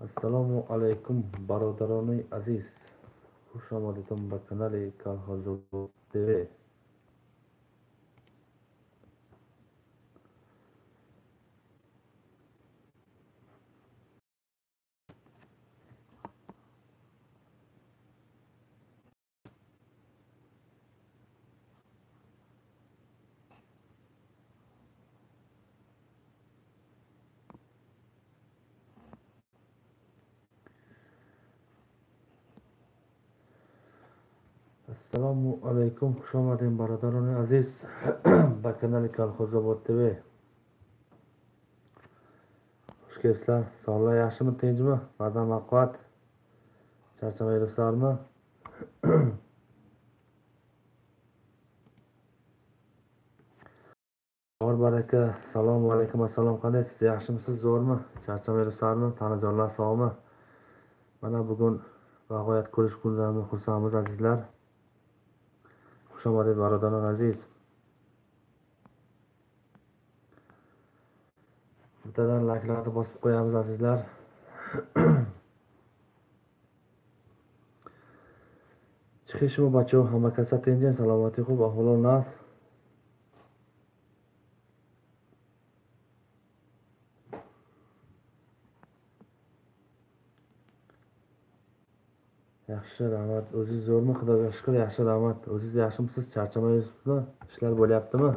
Ассалому алайкум, бародарони азиз, хуш омадедон ба канали Калхозобод ТВ. Ассалому алайкум, хуш омадем, бародарони азиз, ба канали Калхозобод ТВ. Xush kelibsizlar. Sog'lar yaxshimi, tinchmi? Badam baquvvat? Charchamay yuribsizlarmi? Bor baraka. Assalomu alaykum, assalom. Qandaysiz? Yaxshimisiz, zo'rmi? Charchamay yuribsizlarmi? Tanajonlar sog'mi? Mana bugun bag'oyat ko'rish kunlarini xursandmiz, azizlar. Xush omaded, birodarlar aziz. Bittadan layklarni bosib qo'yamiz, azizlar. Chiqishmi bacho, hamma kasa tinch, salomati xub, ahvol nas. Yaxshi, rahmat. O'zingiz zo'rmi? Xudoga shukr, yaxshi, rahmat. O'zingiz yaxshimisiz? Charchamayapsizmi? Ishlar bo'lyaptimi?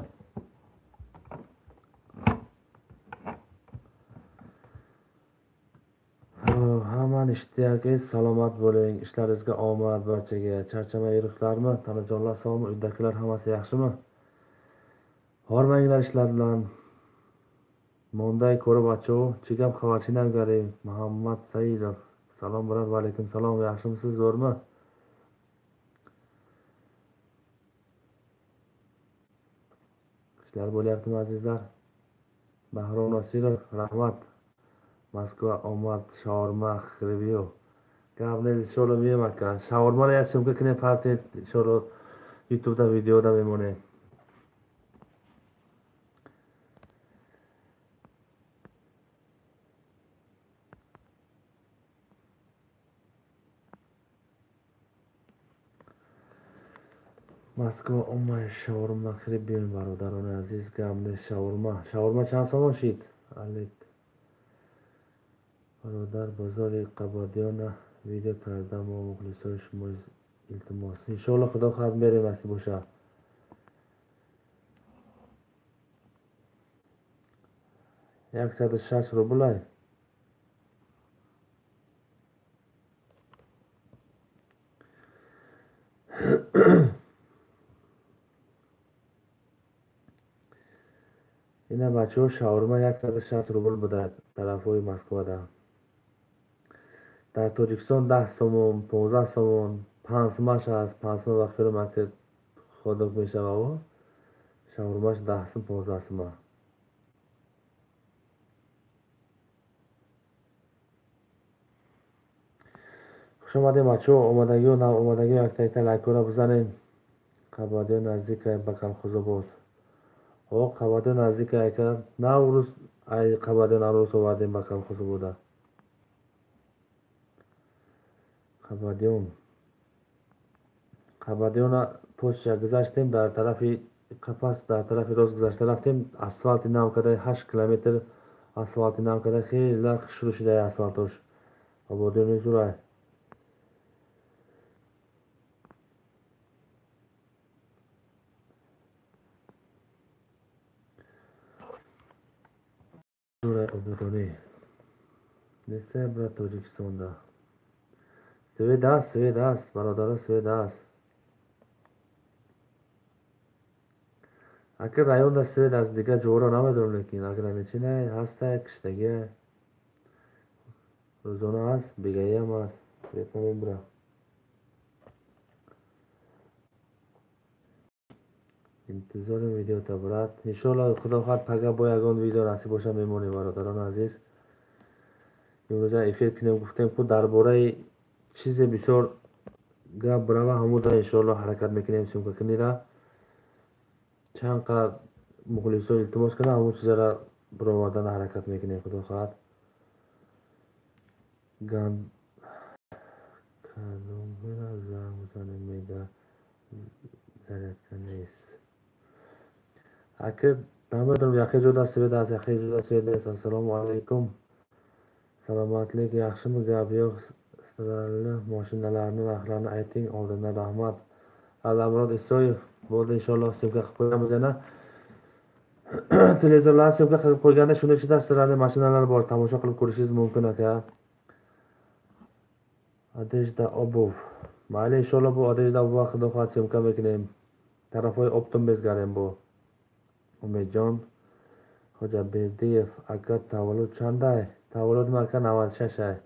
Hammani ishtiyoqingiz salomat bo'ling, ishlaringizga omad barchaga. Charchamay yuribsizlarmi? Tanajonlar sog'mi? Uydagilar hammasi yaxshimi? Hormanglar ishlar bilan. Monday ko'rib acho, chigam xabarchinam garim. Muhammad Saidov. Salom birat, va alaykum salom. Yaxshimisiz, zo'rmi? Ishlar bo'lyaptimi, azizlar? Bahrom Nosirov, rahmat. Moskva omad, shaurma xrevyo. Gapni sho'lim yemaka. Shaurmani ya sumka kine parti sho'lo YouTube'da videoda memone. Moskva omad, shaurma xrevyo, barodaroni aziz, gapni shaurma. Shaurma chand somon shid? Alik. Baroдар, бозори Қабодиёна видео карда, мо мухлисои шумо, илтимос. Иншоалло, Худо хоҳад, мерем, насиб боша. 160 рублай. Ина бачаҳо, шаурма 160 рубл буда тарафҳои Москвада. Дар Тоҷикистон 10 сомон, 15 сомон, 5 сомаш аст, 5 сом вақти маки ходок мешава, шаурмаш 10 сом, 15 сома. Хуш омадем, бачаҳо, омадагиё, нав омадагиё, якта-якта лайкҳоро бизанем. Қабодиё наздика ба Калхозобод. О, Қабодиё наздика ака, Наврӯз ай Қабодиё Наврӯз овардем ба Калхозобода. Қабадиён. Қабадиёна почта гузаштем, дар тарафи қафас, дар тарафи рост гузашта рафтем, асфалти нав карда, 8 километр асфалти нав карда, хеле хушрӯ шуда асфалтош. Ободиёни зурай. Зурай ободонӣ. Неста брат Тоҷикистонда. Свет аст, свет аст, бародаро, свет аст. Ака районда свет аст, дигар ҷоро намедонам, лекин ограничение ҳаста, киштагия. Рӯзона аст, бегаиам аст, свет намебура. Интизорим видеота, брат. Иншоалло, Худо хоҳад, пага бо ягон видео насиб боша мемонем, бародарони азиз. Имрӯза эфир кунем, гуфтем, ку дар бораи чизе бисёр гап брава, ҳамуда иншоалло ҳаракат мекунем съёмка кунира. Чанд қадр мухлисо илтимос кунам, ҳамун чизаро баровардан ҳаракат мекунем, Худо хоҳад. Кадомбира занг бизанем, мега зарядка нест. Ака, намедонам, яхе ҷода свет аст, яхе ҷода свет нест. Ассалому алайкум. Salomatlik yaxshimi? Gap yo'q. Stralli mashinalarni narxlarini ayting oldindan, rahmat. Allamurod Isoyev, bo'ldi, inshaalloh syomka qilib qo'yamiz yana. Televizorlarni syomka qilib qo'yganda shuni ichida stralli mashinalar bor, tomosha qilib ko'rishingiz mumkin aka. Одежда, обувь. Mayli, inshaalloh bu одежда, обувь xudo xohlasa syomka mekinem. Tarafой оптом bezgarim bu. Umidjon Xo'jaberdiyev aka, tavallud qanday? Tavalludim aka 96 ay.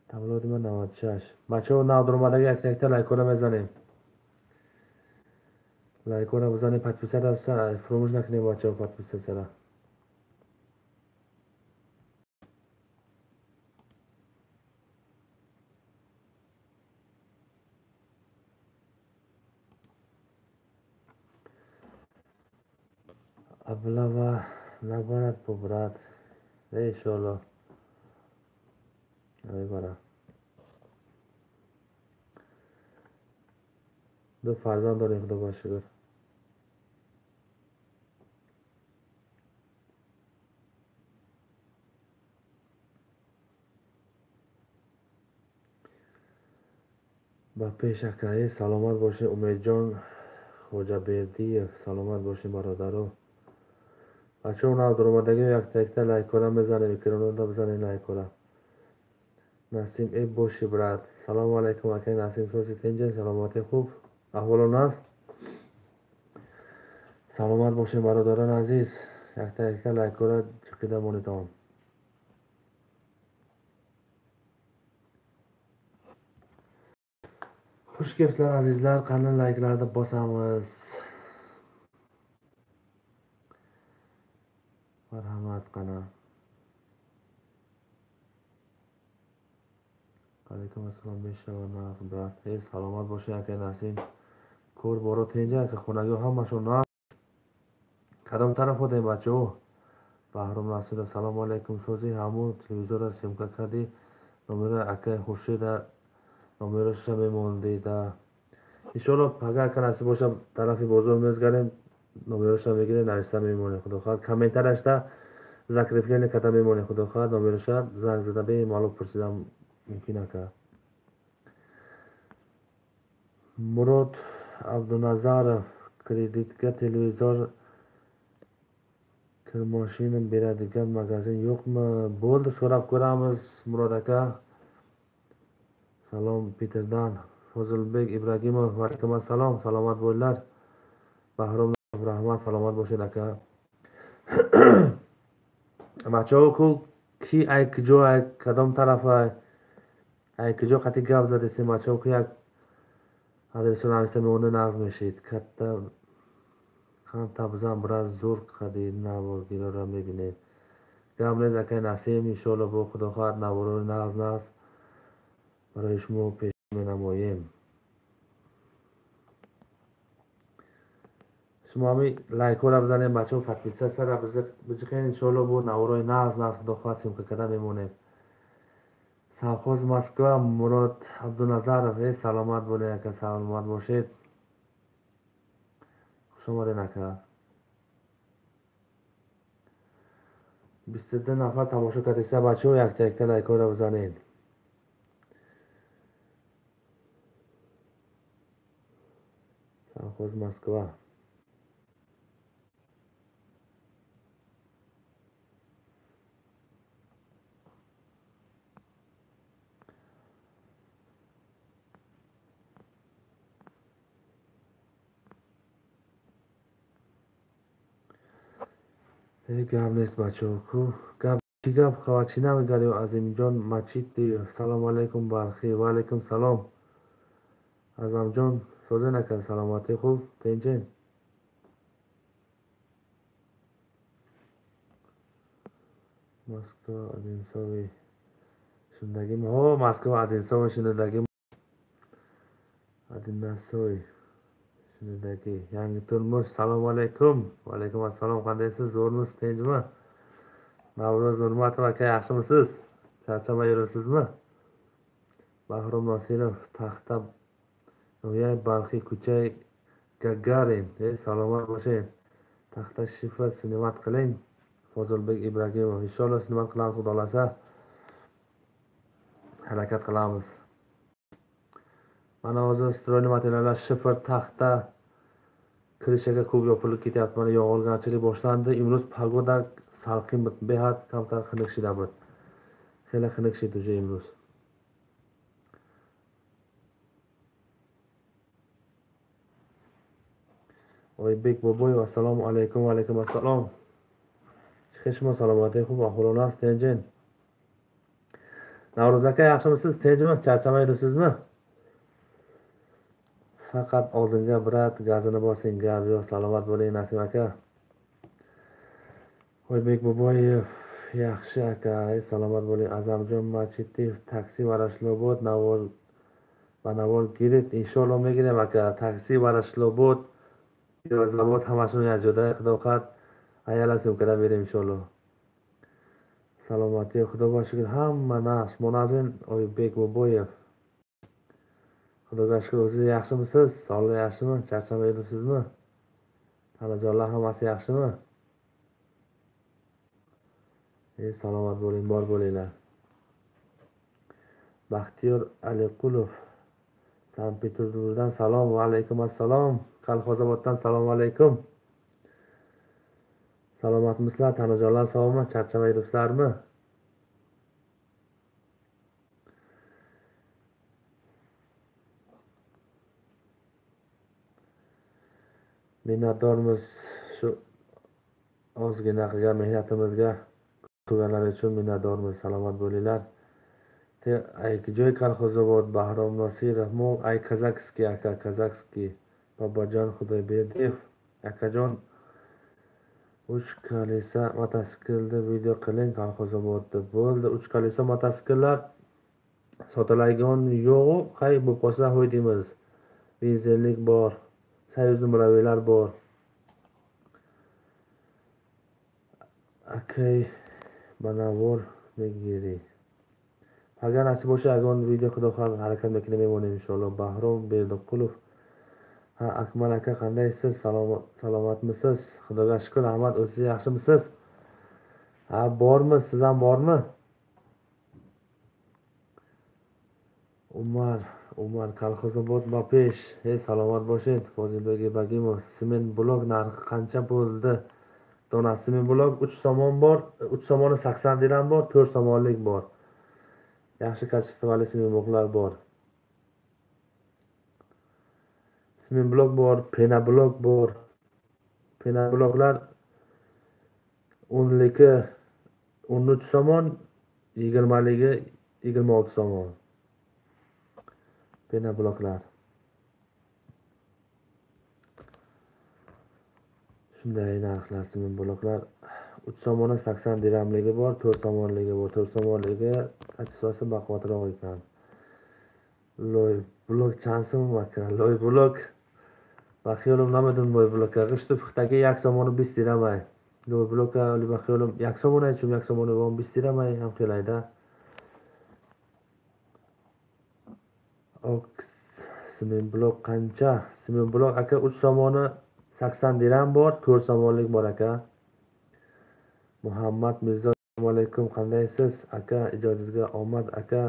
Tavalludim 96. Бачаҳо, навдуромадаги якта-якта лайкора мезанем. Лайкора бизанем, подписаться фуромӯш накунем бачаҳо, подписаться. Ablava набарад бо брат. Иншоалло. Намебарад. Ду фарзанд дорем, худо ба шукр. Ба пеш акаи, саломат бошед Умедҷон Хоҷабердиев, саломат бошед бародаро. Бачаҳо, навдуромадагӣ якта-якта лайкора мезанем, экранонда бизанем лайкора. Насим э боши брат. Салому алайкум акай Насим, сози тинҷ, саломатӣ хуб, аҳволон аст? Саломат бошед бародарон азиз, якта-якта лайкора чиқида монедон. Xush kelibsizlar azizlar, qani layklarni bosamiz. Marhamat qani. Alaykum assalom, beshavona brat. Ey, salomat bo'ling aka Nasim. Ko'r boro tinch aka, xonaga hamma shu na. Qadam taraf o'ding bacho. Bahrom Nasirov, assalomu alaykum. So'zi hamu televizorda syomka qadi. Nomera aka Xurshida nomera shamemondi da. Inshaalloh paga aka nasib bo'lsa tarafi bozor mezgarim. Номерашро мегирем, нависта мемонем, худо хоҳад. Комментарияшда закрепление карда мемонем, худо хоҳад. Номераша занг зада бемаълум пурсидам мумкин ака. Мурод Абдуназаров, кредитga televizor kirmoshina beradigan magazin yo'qmi? Bo'ldi, so'rab ko'ramiz Murod aka. Salom Peterdan. Fozilbek Ibragimov, va alaykum assalom, salomat bo'linglar. Bahrom rahmat, salomat bo'ling aka. Бачаҳо, ку ки ай куҷо, ай кадом тараф, ай куҷо қати гап задесем бачаҳо, ку як адресо нависта меонда нағз мешид. Катта хан табзан брат, зур қади наворгироро мебинем. Гап нест акай Насим, иншоалло бо худо хоҳад наворои нағз нағз барои шумо пеш менамоем. Шумо ҳами лайкҳоро бизанем бачаҳо, подписатсияро биҷиқен, иншоалло бо наворои нағз нағз худо хоҳад съёмка карда мемонем. Совхоз Москва, Мурод Абдуназаров, эй саломат bo'ling aka, salomat бошед. Хуш омадед ака. 22 нафар тамошо кардеста бачаҳо, якта-якта лайкҳоро бизанед. Совхоз Москва. Гап нест бачаҳо, ку гап чӣ гап хабар чӣ намегарӣ? Азимҷон Мачитиев, салому алайкум Бархӣ. Ва алайкум салом Азамҷон, созен ака, саломатӣ хуб, тинҷен? Москва Одинцови шундагим. Ҳо, Москва Одинцови шундагим. Одинцови shunidagi. Yangi turmush, assalomu alaykum. Va alaykum assalom, qandaysiz? Zo'rmisiz, tinchmi? Navro'z Nurmatov aka, yaxshimisiz? Charchamay yuribsizmi? Bahrom Nosirov, taxta Noyay Balxiy ko'cha Gagarin. Salomat bo'ling. Taxta shifr sinimat qiling. Fozilbek Ibragimov. Inshaalloh sinimat qilamiz, Xudo xolasa. Harakat qilamiz. Mana hozir stroyniy materiallar, shifr, taxta kirishaga ko'p yopilib ketyapti. Mana yog'ingarchilik boshlandi. Imroz pagoda salqin, behad kamtar xunuk shida bir. Xela xunuk shid уже imroz. Oybek Boboyev, assalomu alaykum va alaykum assalom. Chiqishma salomatlik, xup ahvolongiz tinch. Navro'z aka, yaxshimisiz? Tinchmi? Charchamay yuribsizmi? Faqat oldinga brat gazini bosing, gap yo'q. Salomat bo'ling Nasim aka. Oybek Boboyev, yaxshi aka, salomat bo'ling. Azamjon Machitov, taksi Varashlobod navor banavor girit. Inshaalloh megirim aka. Taksi Varashlobod zavod hammasini joyda, xudo xohlasa ayala sumkada berim inshaalloh. Salomatlik, Xudoga shukr, hamma nas. Monazin Oybek Boboyev. Xudoga shukr, o'zingiz yaxshimisiz? Sog'lik yaxshimi? Charchamay yuribsizmi? Tanajonlar hammasi yaxshimi? Salomat bo'ling, bor bo'linglar. Baxtiyor Aliqulov, Sankt-Peterburgdan salom va alaykum assalom. Kolxozoboddan salom alaykum. Salomatmisizlar, tanajonlar sog'mi? Charchamay yuribsizlarmi? Minnatdormiz shu ozgina qilgan mehnatimizga, turganlar uchun minnatdormiz. Salomat bo'linglar. Joy Kolxozobod, Bahrom Nosirov, mo ay Kazakskiy aka, Kazakskiy. Bobojon Xudoyberdiyev akajon, 3 kolesa mototsiklda video qiling Kolxozobodda. Bo'ldi, 3 kolesa mototsikllar sotiladigan yo'q, hay bo'lib qolsa hoy deymiz. Benzinlik bor, Soyuzli murabbiylar bor. Akay banavor megiri. Agar nasib bo'lsa agar video xudo xohlasa harakat qilib memonim inshaalloh. Bahrom Berdiqulov. Ha, Akmal aka, qandaysiz? Salomatmisiz? Xudoga shukr, rahmat. O'zingiz yaxshimisiz? Ha, bormi? Siz ham bormi? Umar Kolxozobod Bapesh. Salomat bo'ling. Fozilbek Ibragimov, sement blok narxi qancha bo'ldi? Donasi sement blok 3 somon bor, 3 somoni 80 dirham bor, 4 somonlik bor. Yaxshi kачествоli sement bloklar bor. Sement blok bor, pena blok bor. Pena bloklar 10ligi 13 somon, 20ligi 26 somon. Pena bloklar. Shunday narxlar sement bloklar 3 somoni 80 dirhamligi bor, 4 somonligi bor. 4 somonligi kачествоsi baquvvatroq ekan. Loy blok chansim aka, loy blok. Baxyolim namadim loy blokka. G'ishti puxtagi 1 somoni 5 dirham ay. Loy blokka baxyolim 1 somoni aychum, 1 somoni 5 dirham ay ham kelayda. Ok, sement blok qancha? Sement blok aka 3 somoni 80 dirham bor, 4 somonlik bor aka. Muhammad Mirzo, assalomu alaykum, qandaysiz aka? Ijodingizga omad aka.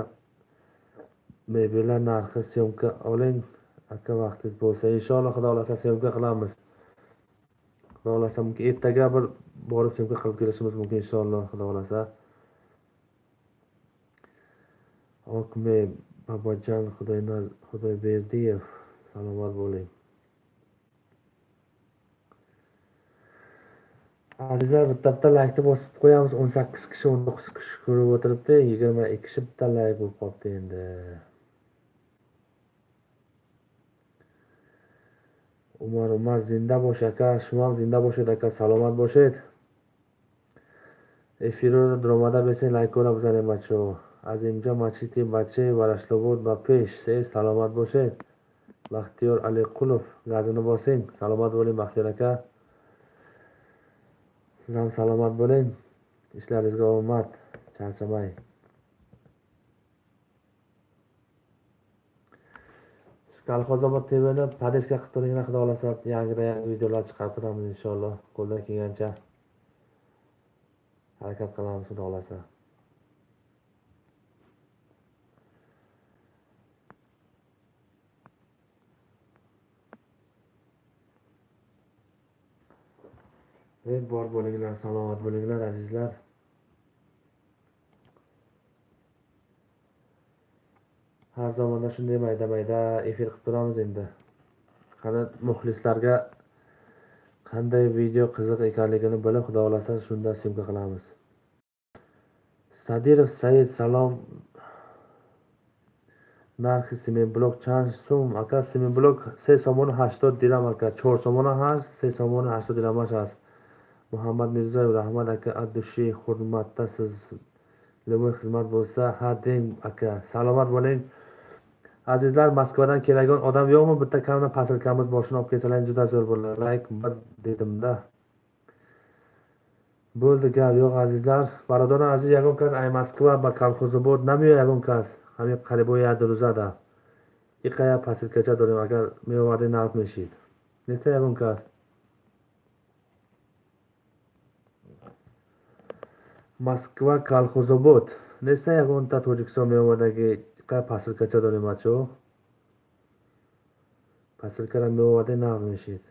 Mebellar narxi syomka oling aka, vaqtingiz bo'lsa inshaalloh xudo xolasa syomka qilamiz. Xudo xolasa mumkin ertaga bir borib syomka qilib kelishimiz mumkin inshaalloh xudo xolasa. Okme Bobojon Xudoyberdiyev, salomat bo'ling. Azizlar, bitta laykni bosib qo'yamiz. 18 kishi, 19 kishi ko'rib o'tiribdi, 22 kishi bitta layk bo'lib qolibdi endi. Umar zinda bo'sh aka, shumam zinda bo'sh aka, salomat bo'sh. Efirda dromada besin layk ko'ra bizaning bacho. Azimjon Machiti bache Varashlobod ba pesh, salomat bo'sh. Baxtiyor Aliqulov, gazini bosing. Salomat bo'ling Baxtiyor aka. Siz ham salomat bo'ling. Ishlaringizga omad, charchamang. Kolxozobod TVni podeshka qilib turinglar, xudo xolasa yangidan yangi videolar chiqarib turamiz inshaalloh. Qo'ldan kelgancha harakat qilamiz, xudo xolasa. Bor bo'linglar, salomat bo'linglar azizlar. Har zamonda shunday mayda-mayda efir qilib turamiz endi. Qani muxlislarga qanday video qiziq ekanligini bilib, xudo xolasa shunda syomka qilamiz. Sadirov Said, salom. Narxi sement blok chand so'm aka? Sement blok 3 somoni 80 dirham aka, 4 somoni has, 3 somoni 80 dirham has. Muhammad Mirzoyev, rahmat aka, ad-dushi hurmatdasiz. Limon xizmat bo'lsa, ha deng aka. Salomat bo'ling. Azizlar, Moskvadan keladigan odam yo'qmi? Bitta kamdan posilkamiz bor, shuni olib kelsalar juda zo'r bo'ladi. Like bir dedimda. Bo'ldi, gap yo'q azizlar. Barodarlar aziz, yagon kas ay Moskva va Kolxozobod namiyo yagon kas. Hami qariboya duruzada. Iqaya posilkacha dorim agar mevardi naz meshid. Neta yagon kas. Moskva Kolxozobod. Nesta yagonta Tojikiston mevadagi posilkacha dorim bacho. Posilkara mevada naz meshid.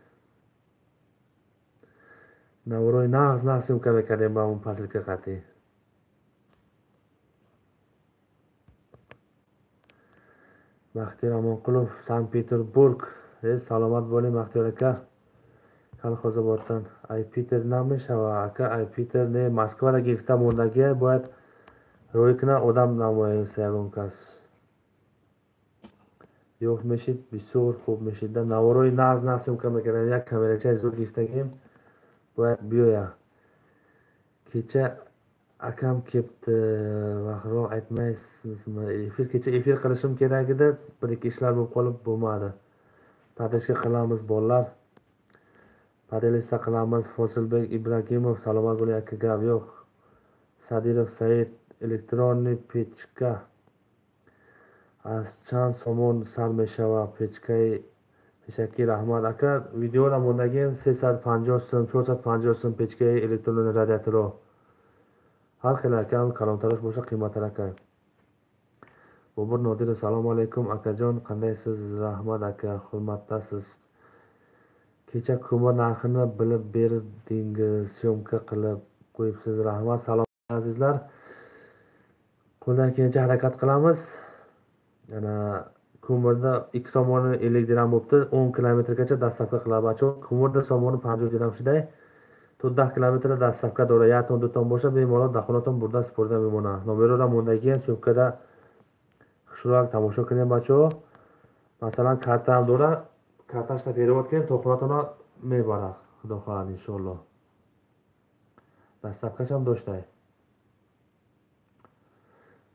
Navro'y naz naz syomka mekardem ba un posilka qati. Baxtiyor Amonqulov, Sankt-Peterburg. Salomat bo'ling Baxtiyor aka. Kolxozoboddan. Ay Peter namishava aka, ay Peter ne Moskvada gifta mondagi boyat ro'y kina odam namoyinsa yagon kas. Yo'q meshid, bisor xo'p meshidda Navro'y naz naz syomka mekardem, yak kameracha zo'r giftagim boyat biyoya. Kecha akam kelibdi, vaqtroq aytmaysizmi? Efir kecha efir qilishim kerak edi, bir ikki ishlar bo'lib qolib bo'lmadi. Podeshka qilamiz bolalar. Podelista qilamiz. Fosilbek Ibragimov, salomat bo'ling aka, gap yo'q. Sadirov Said, elektronniy pechka az chand somon sar meshava pechkay peshaki, rahmat aka. Videolar mondagim 350 so'm, 450 so'm pechkay elektronniy radiatori. Har xil akam, kalontarosh bo'lsa qiymatlar aka. Bobur Nodirov, assalomu alaykum akajon, qandaysiz? Rahmat aka, hurmatdasiz. Kecha ko'mir narxini bilib berdingiz, syomka qilib qo'yibsiz, rahmat. Salom azizlar. Qo'ldan kelgancha harakat qilamiz. Yana ko'mirda 2 somoni 50 dirham bo'libdi, 10 kilometrgacha dastavka qiladi bacho. Ko'mirda somoni 50 dirham shunday. 10 kilometrda dastavka dora, ya ton 2 ton bo'lsa bemalol daxonaton burda sporda memona. Nomerlar mondagiyan syomkada xushroq tomosha qiling bacho. Masalan, karta ham dora, kartashda perevod qiling, to'xonatona mebara. Xudo xohlasa inshaalloh. Dastavkacha ham do'shtay.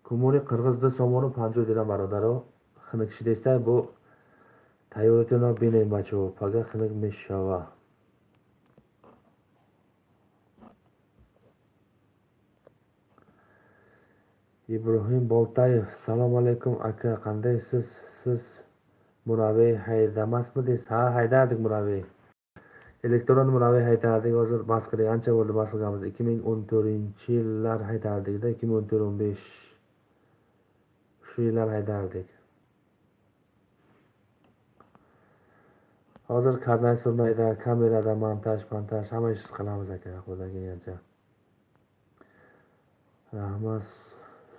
Ko'miri qirg'iz somoni 50 dirham barodaro. Xiniq shidesta bu tayyorlatona benen bacho, paga xiniq meshava. Ibrohim Boltayev, assalomu alaykum aka, qandaysiz? Siz murabbiy haydamasmidingiz? Ha, haydardik murabbiy. Elektron murabbiy haydardik, hozir bas qildik, ancha bo'ldi bas qilganimiz. 2014-yillar haydardik-da, 2014-15 shu yillar haydardik. Hozir karnay surmayda, kamerada montaj, montaj hamma ish qilamiz aka, qo'ldan kelgancha. Rahmat,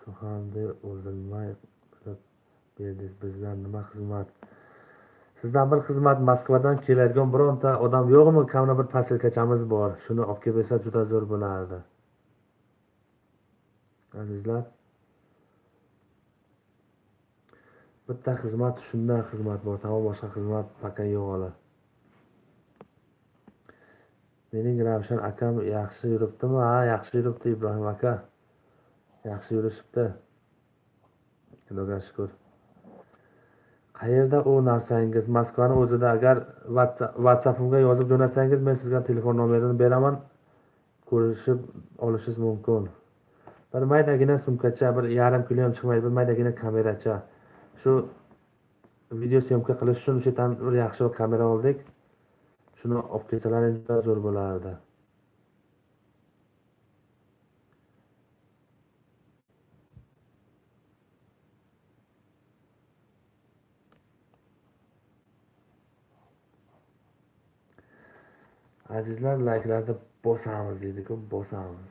suxanni o'ldirmay qilib berdingiz. Bizdan nima xizmat? Sizdan bir xizmat, Moskvadan keladigan bironta odam yo'qmi? Kamida bir posilkachamiz bor. Shuni olib kelib bersa juda zo'r bo'lardi. Azizlar, bitta xizmat, shundan xizmat bor, tamom, boshqa xizmat пока yo'q hali. Mening Ravshan akam yaxshi yuribdimi? Ha, yaxshi yuribdi Ibrohim aka. Yaxshi yurishibdi. Xudoga shukr. Qayerda u narsangiz? Moskvani o'zida. Agar WhatsApp'imga yozib jo'natsangiz, men sizga telefon nomerini beraman. Ko'rishib olishingiz mumkin. Bir maydagina sumkacha, bir yarim kilo ham chiqmaydi, bir maydagina kameracha. Shu video syomka qilish uchun o'sha yerdan bir yaxshi bir kamera oldik. Shuni olib kelsalaringiz juda zo'r bo'lardi. Azizlar, layklarni bosamiz deydi-ku, bosamiz.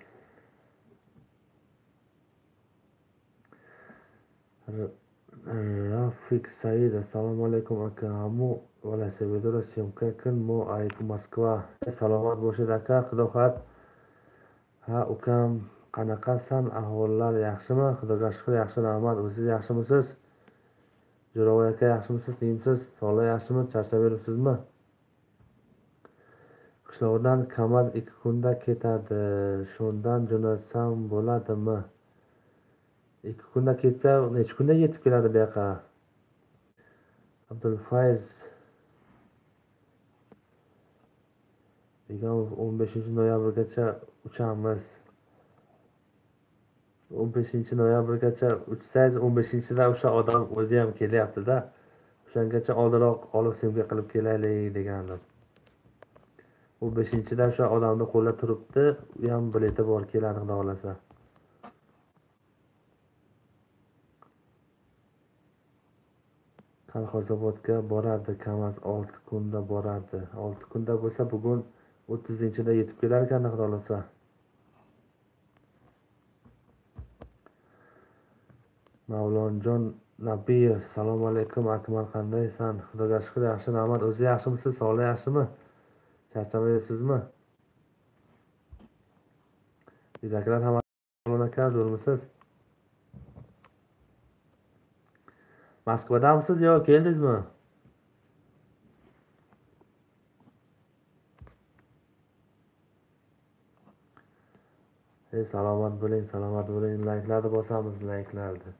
Rafik Said, assalomu alaykum aka, hamu velosipedda syomka kun mo ay Moskva. Salomat bo'lishadi aka, xudo xohlasa. Ha ukam, qanaqasan, ahvollar yaxshimi? Xudoga shukr, yaxshi, rahmat. O'zingiz yaxshimisiz? Jo'ravoy aka yaxshimisiz? Tiyimsiz? Sog'lik yaxshimi? Charchab yuribsizmi? Qishloqdan Kamaz 2 kunda ketadi. Shundan jo'natsam bo'ladimi? 2 kunda ketsa, necha kunda yetib keladi bu yoqqa? Abdulfayz Begomov 15-noyabrgacha uchamiz. 15-noyabrgacha uchsangiz, 15-da o'sha odam o'zi ham kelyapti-da. O'shangacha oldinroq olib syomka qilib kelaylik degandim. 15-da o'sha odamni qo'lida turibdi, u ham bileti bor, keladi xudo xolasa. Kolxozobodga boradi, Kamaz 6 kunda boradi. 6 kunda bo'lsa, bugun 30-da yetib kelar ekan xudo xolasa. Mavlonjon Nabiyev, assalomu alaykum Akmal, qandaysan? Xudoga shukr, yaxshi, rahmat. O'zi yaxshimisiz? Sog'lik yaxshimi? Charchamayapsizmi? Uydagilar hamma aka, zo'rmisiz? Moskvadamisiz yo keldingizmi? Salomat bo'ling, salomat bo'ling. Layklarni bosamiz, layklarni.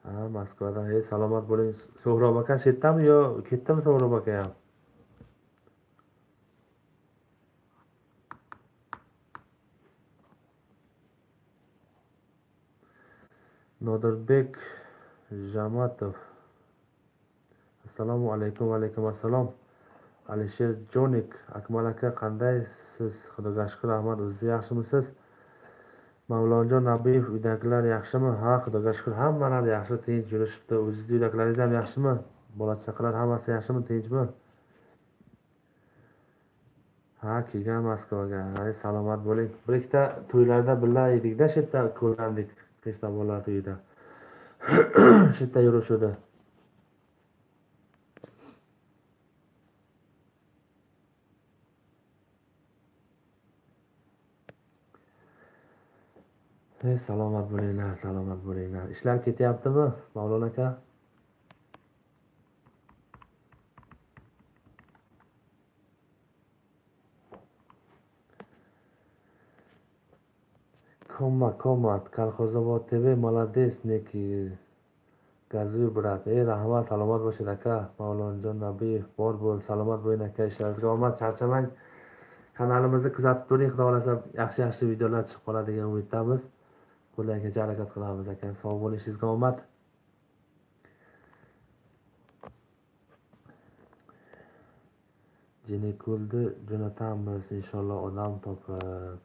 Ha, Moskvada. Salomat bo'ling. So'hrob aka shu yerdami yo ketdimi So'hrob aka ham? Nodirbek Jamatov. Assalomu alaykum, va alaykum assalom. Alisher Jonik, Akmal aka qandaysiz? Xudoga shukr, rahmat. O'zingiz yaxshimisiz? Mavlonjon Nabiyev, uydagilar yaxshimi? Ha, Xudoga shukr, hammalari yaxshi, tinch yurishibdi. O'zingizni uydagilaringiz ham yaxshimi? Bola chaqalar hammasi yaxshimi, tinchmi? Ha, kelgan Moskvaga. Ay, salomat bo'ling. Bir ikkita to'ylarda birga edikda, shu yerda ko'rgandik, qishloq bolalar to'yida. Shu yerda yurishdi. Salomat bo'linglar, salomat bo'linglar. Ishlar ketyaptimi, Mavlon aka? Koma, koma, Kolxozobod TV, молодец, neki. Gazuy brat. Rahmat, salomat bo'ling aka. Mavlonjon Nabiyev, bor bo'l, salomat bo'ling aka, ishlaringizga omad, charchamang. Kanalimizni kuzatib turing, xudo xolasa yaxshi-yaxshi videolar chiqib qoladi degan umiddamiz. Qo'ldan kelgancha harakat qilamiz aka. Sog' bo'ling, ishingizga omad. Jinekulni jo'natamiz inshaalloh odam topib.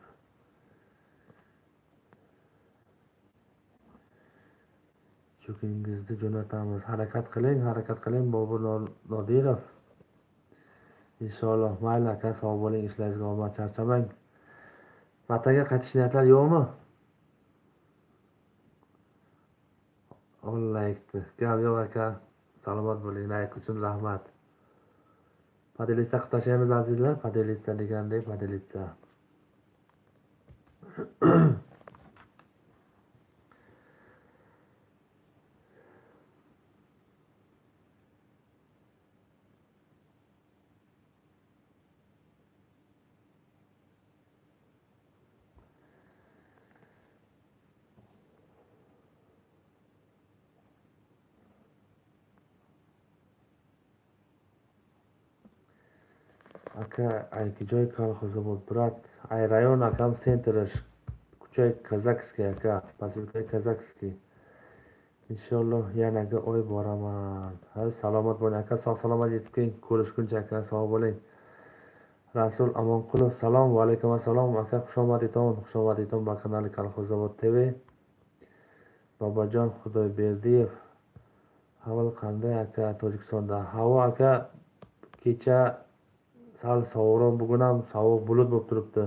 Cho'kingizni jo'natamiz. Harakat qiling, harakat qiling Bobur Nodirov. Inshaalloh. Mayli aka, sog' bo'ling, ishlaringizga omad, charchamang. Vatanga qaytish niyatlar yo'qmi? Laykni. Gap yo'q aka. Salomat bo'ling. Layk uchun rahmat. Podelitsa qilib tashlaymiz azizlar. Podelitsa degandek podelitsa. Aka, ayki joy Kolxozobod, брат. Ай район акам центр аш. Кӯчаи Казахский ака, посёлка и Казахский. Inshaalloh yanaga oy boraman. Ha, salomat bo'ling aka, sog' salomat yetib keling. Ko'rishguncha aka, sog' bo'ling. Rasul Amonqulov, salom, va alaykum assalom aka, xushomad aytaman, xushomad aytaman ba kanali Kolxozobod TV. Bobojon Xudoyberdiyev, havo qanday aka Tojikistonda? Havo aka kecha sal sovuqroq, bugun ham sovuq, bulut bo'lib turibdi.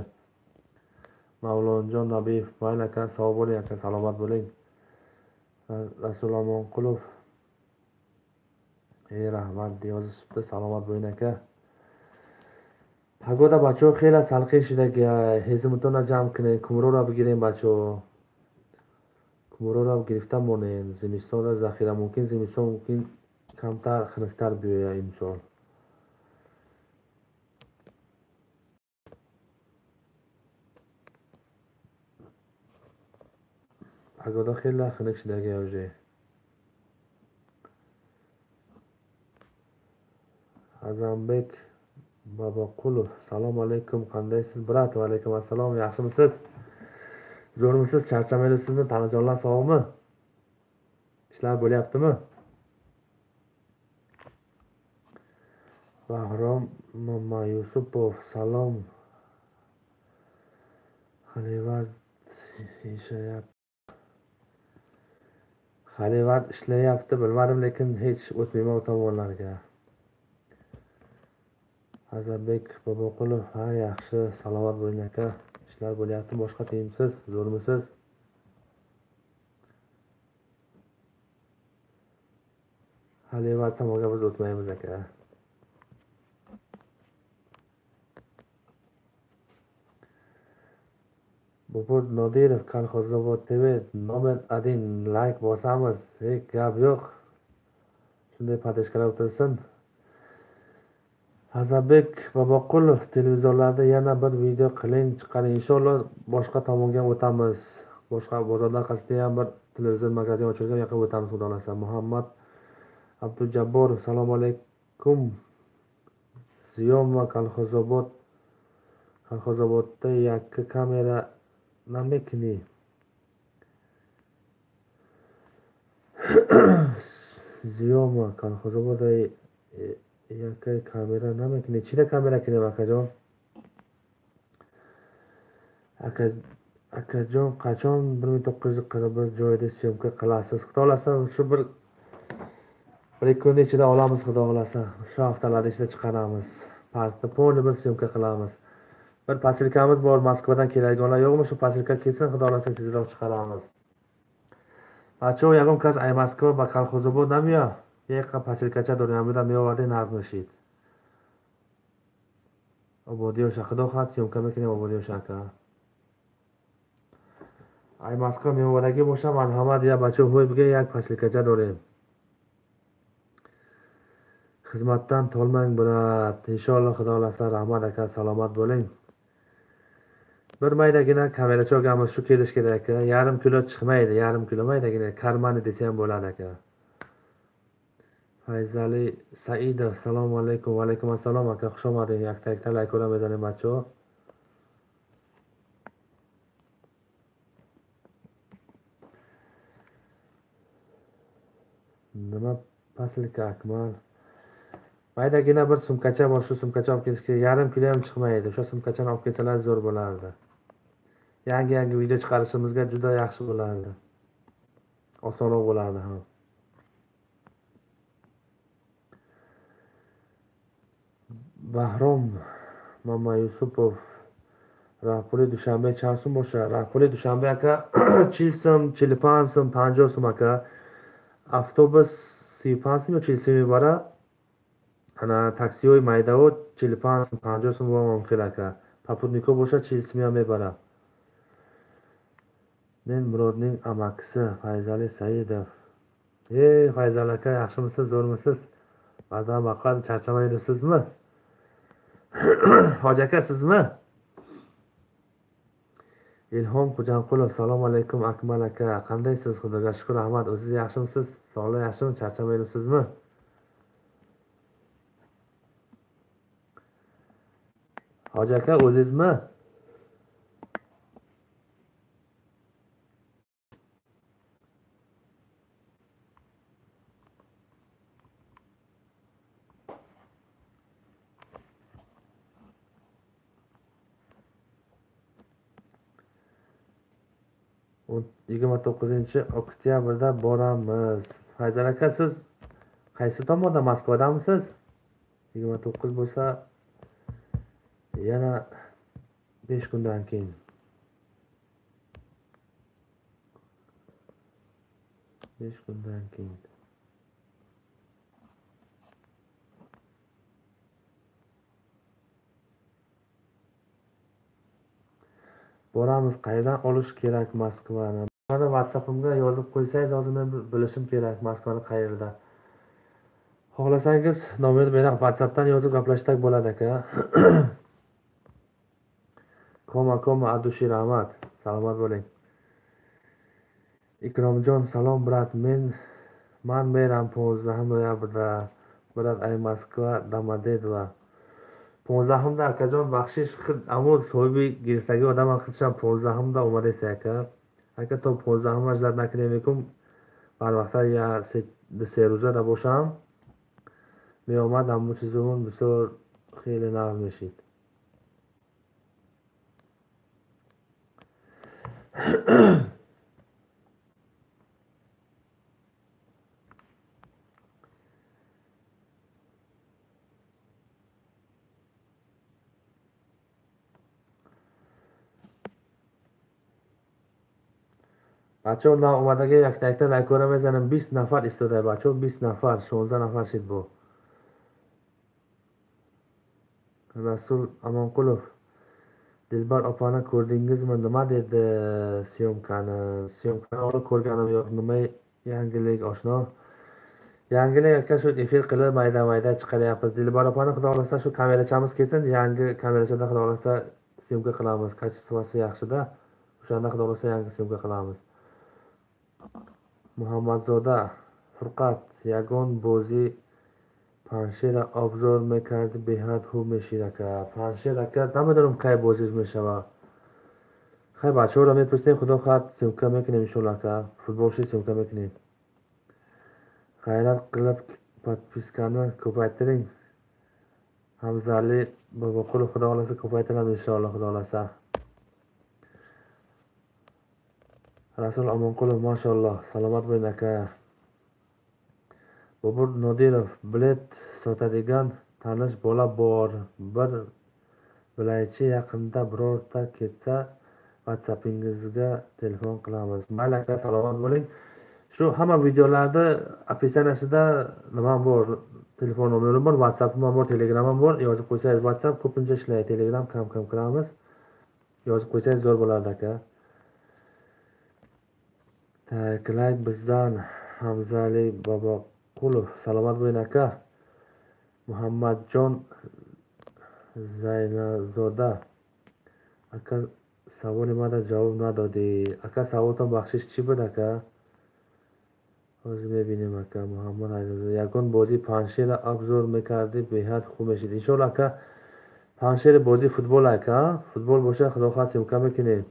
Mavlonjon Nabiyev, mayli aka, sog' bo'ling aka, salomat bo'ling. Rasul Amonqulov, ey rahmat yozishibdi, salomat bo'ling aka. Погода бачаҳо хеле салқин шудаги, ҳезумтонро ҷамъ кунед, кумроро бигирем бачаҳо. Кумроро гирифта монем, зимистонро захира, мумкин зимистон мумкин камтар хунуктар биёяд имсол. Погода хеле хунук шудаги уже. Azambek Boboqulov, salom alaykum, qandaysiz brat? Va alaykum assalom, yaxshimisiz? Zo'rmisiz? Charchamaysizmi? Tanajonlar sog'mi? Ishlar bo'lyaptimi? Bahrom Mamayusupov, salom. Xalivard ishlayapti. Xalivard ishlayapti, bilmadim, lekin hech o'tmayman u tomonlarga. Azambek Boboqulov, ha yaxshi, salomat bo'ling aka. Ishlar bo'lyapti, boshqa tiyimsiz, zo'rmisiz? Xalivard tomonga biz o'tmaymiz aka. Bobur Nodirov, Kolxozobod TV nomer 1, like bosamiz, hech gap yo'q. Shunday podeshkalar o'tirsin. Azambek Boboqulov, televizorlarda yana bir video qiling, chiqaring. Inshaalloh boshqa tomonga o'tamiz. Boshqa bozorlar orqasida ham bir televizor magazin ochilgan, u yoqqa o'tamiz xudo xolasa. Muhammad Abdujabborov, assalomu alaykum. Ziyoma Kolxozobod. Kolxozobodda yakka kamera namekni. Ziyoma Kolxozobodda yakka kamera namekni. Chida kamera kerak akajon? Akajon qachon 1941 joyda syomka qilasiz? Xudo xolasa shu bir ikki kun ichida olamiz, xudo xolasa. Shu haftalar ichida chiqaramiz. Parkda polni bir syomka qilamiz. Bir posilkamiz bor, Moskvadan keladiganlar yo'qmi? Shu posilka kelsin, xudo xolasa tezroq chiqaramiz. Bacho yag'on kas ay Moskva va Kolxozobod namiyo? Yeqa posilkacha do'ryamida mevordi narmishid. Obodiyosha xudo xat syomka mekine Obodiyosha aka. Ay Moskva mevoradagi bo'lsa, marhamat ya bacho ho'y buga yak posilkacha do'rim. Xizmatdan tolmang brat. Inshaalloh xudo xolasa, rahmat aka, salomat bo'ling. Bir maydagina kameracha olganmiz, shu kelish kerak aka. Yarim kilo chiqmaydi, yarim kilo maydagina karmani desa ham bo'ladi aka. Fayzali Saidov, assalomu alaykum, va alaykum assalom aka, xush omading. Yakta-yakta like ko'raman bacho. Nima posilka Akmal? Maydagina bir sumkacha bor, shu sumkacha olib kelish kerak. Yarim kilo ham chiqmaydi. O'sha sumkachani olib kelsalar zo'r bo'lardi. Yangi-yangi video chiqarishimizga juda yaxshi bo'lardi. Osonroq bo'lardi ham. Bahrom Mamayusupov, Rahpuli Dushanbe chand so'm bo'sha? Rahpuli Dushanbe aka 40 so'm, 45 so'm, 50 so'm aka. Avtobus 35 so'm yo 40 so'm bora. Ana taksiyoy maydao 45 so'm, 50 so'm va mumkin aka. Poputniko bo'sha 40 so'm ham bora. Men Murodning amakisi Fayzali Saidov. Ey Fayzal aka, yaxshimisiz, zo'rmisiz? Ba'zan vaqtlar charchamaysizmi? Hoji aka sizmi? Ilhom Xo'janqulov, assalomu alaykum Akmal aka, qandaysiz? Xudoga shukr, rahmat. O'zingiz yaxshimisiz? Sog'lik yaxshimi? Charchamaysizmi? Hoji aka, o'zizmi? Yigirma to'qqizinchi oktyabrda boramiz. Farzand aka, siz qaysi tomonda, Moskvadamisiz? 29 bo'lsa yana 5 kundan keyin. 5 kundan keyin. Boramiz. Qayerdan olish kerak Moskvani? Mana WhatsApp'imga yozib qo'ysangiz, hozir men bilishim kerak Moskvani qayerda. Xohlasangiz nomerni beraman, WhatsApp'dan yozib gaplashsak bo'ladi aka. Koma koma adushi rahmat. Salomat bo'ling. Ikromjon, salom brat, man meram 15 noyabrda. Brat, ay Moskva Domodedovo. 15-da akajon baxshish, ammo sohibi giriftaги odam xidsham 15-da омадеса ака. Ака то 15 ждать накунем, барвақта я се рӯза да бошам. Меомад ҳамон чизумон бисёр хеле нағз мешид. Бачаҳо наомадаги якта якта лайкора мезанем. 20 нафар истода бачаҳо, 20 нафар, 16 нафар шид бо. Rasul Amonqulov, Dilbar opani ko'rdingizmi? Nima dedi syomkani? Syomkani olib ko'rganim yo'q. Nima yangilik oshno? Yangilik aka, shu efir qilib mayda-mayda chiqaryapmiz. Dilbar opani xudo xolasa shu kamerachamiz kelsin, yangi kamerachada xudo xolasa syomka qilamiz. Kачествоsi yaxshida. O'shanda xudo xolasa yangi syomka qilamiz. Muhammadzoda Furqat, yagon bo'zi Panshera obzor мекард, беҳад хуб мешид ака. Паншер ака, намедонам кай бозӣ мешава. Хай бачаҳоро мепурсем, худо хоҳад съёмка мекунем иншоалло ака. Футболши съёмка мекунем. Ғайрат qilib podpiskani ko'paytiring. Hamzali Boboqulov, xudo xolasa ko'paytiramiz inshaalloh, xudo xolasa. Rasul Amonqulov, mashalloh, salomat bo'ling aka. Bobur Nodirov, bilet sotadigan tanish bola bor. Bir bilaychi, yaqinda birorta ketsa WhatsApp'ingizga telefon qilamiz. Mayli aka, salomat bo'ling. Shu hamma videolarda описаниесida nima bor, telefon nomerim bor, WhatsApp'im ham bor, Telegram'im bor. Yozib qo'ysangiz WhatsApp ko'pincha ishlaydi, Telegram kam-kam kiramiz. Yozib qo'ysangiz zo'r bo'lardi aka. Так, layk bizdan Hamzali Boboqulov, salomat bo'ling aka. Muhammadjon Zaynazoda aka, savol nimada javob nadodi? Aka, savoldan baxshish chi bud aka? Hozir мебинем ака. Муҳаммад Айзада, ягон бозии Паншера обзор мекарди, беҳад хуб мешид. Иншоалло ака, Паншери бозии футбол ака, футбол боша худо хоҳад съёмка мекунем.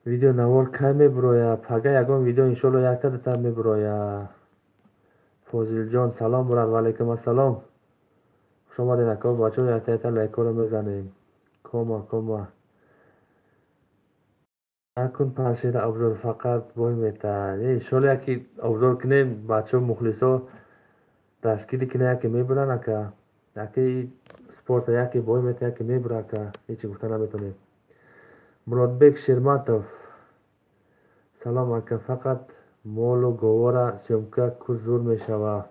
Видео навор кай мебироя? Пага ягон видео иншоалло якта дута мебироя. Фозилҷон, салом брат, ва алайкум ассалом. Хуш омадед ака, бачаҳо якта якта лайкҳоро мезанем. Кома кома. Накун Паншера обзор, фақат бой мета. Иншоалло яки обзор кунем, бачаҳо мухлисо дастгирӣ кунем, яке мебуранд ака. Яке спорта, яке бой мета, яке мебура ака. Ҳеҷ гуфта наметонем. Муродбек Шерматов, салом ака, фақат молу говора съёмка ку зур мешава.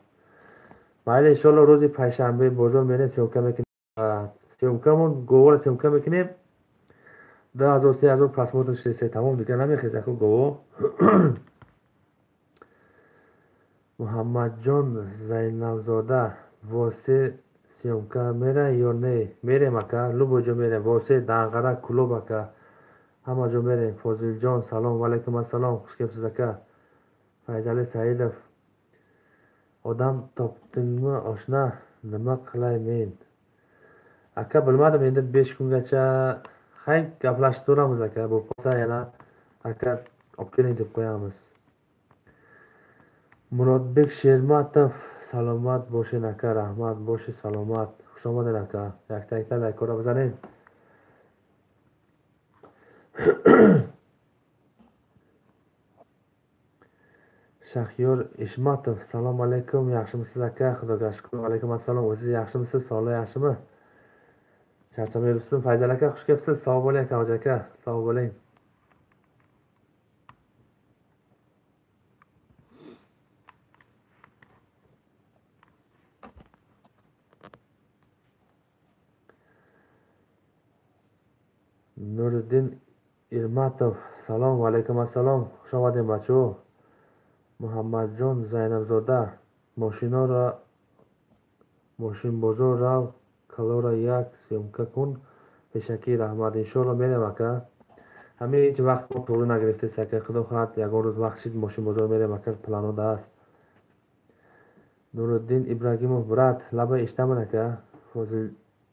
Майли иншоалло рӯзи панҷшанбе бозор мерем, съёмка мекунем. Съёмкамон говора съёмка мекунем. 2000 3000 просмотр шест, тамом дигар намехез аку гово. Муҳаммадҷон Зайнабзода, восе съёмка мера ё не? Мерем ака, любой ҷо мерем. Восе, Данғара, Кулоб ака, ҳама ҷо мерем. Фозилҷон, салом, ва алайкум ассалом, хуш келибsiz ака. Файзали Саидов, odam topdingmi oshna? Nima qilay men? Aka bilmadim endi 5 kungacha hay gaplashib turamiz aka, bo'lib qolsa yana aka olib keling deb qo'yamiz. Murodbek Shermatov, salomat bo'ling aka, rahmat, bo'shi salomat. Xush omading aka. Yakta-yakta like ko'ra bizaning. Shahyor Eshmatov, assalomu alaykum, yaxshimisiz aka? Xudoga shukr. Alaykum assalom. O'zingiz yaxshimisiz? Sog'lik yaxshimi? Charchamayapsizmi? Fayzal aka, xush kelibsiz. Sog' bo'ling aka, hoji aka, sog' bo'ling. Nuriddin Irmatov, salom va alaykum assalom. Xush omading bacho. Muhammadjon Zaynabzoda, moshinora moshinbozor rav kalora yak syomka kun peshaki, rahmat. Inshaalloh merem aka. Ҳамин ҳеҷ вақт мо to'g'ri нагирифтес ака. Худо хоҳад ягон рӯз вақт шид мошинбозор мерем ака, планода аст. Нуриддин Ибрагимов, брат, лаба eshitaman aka.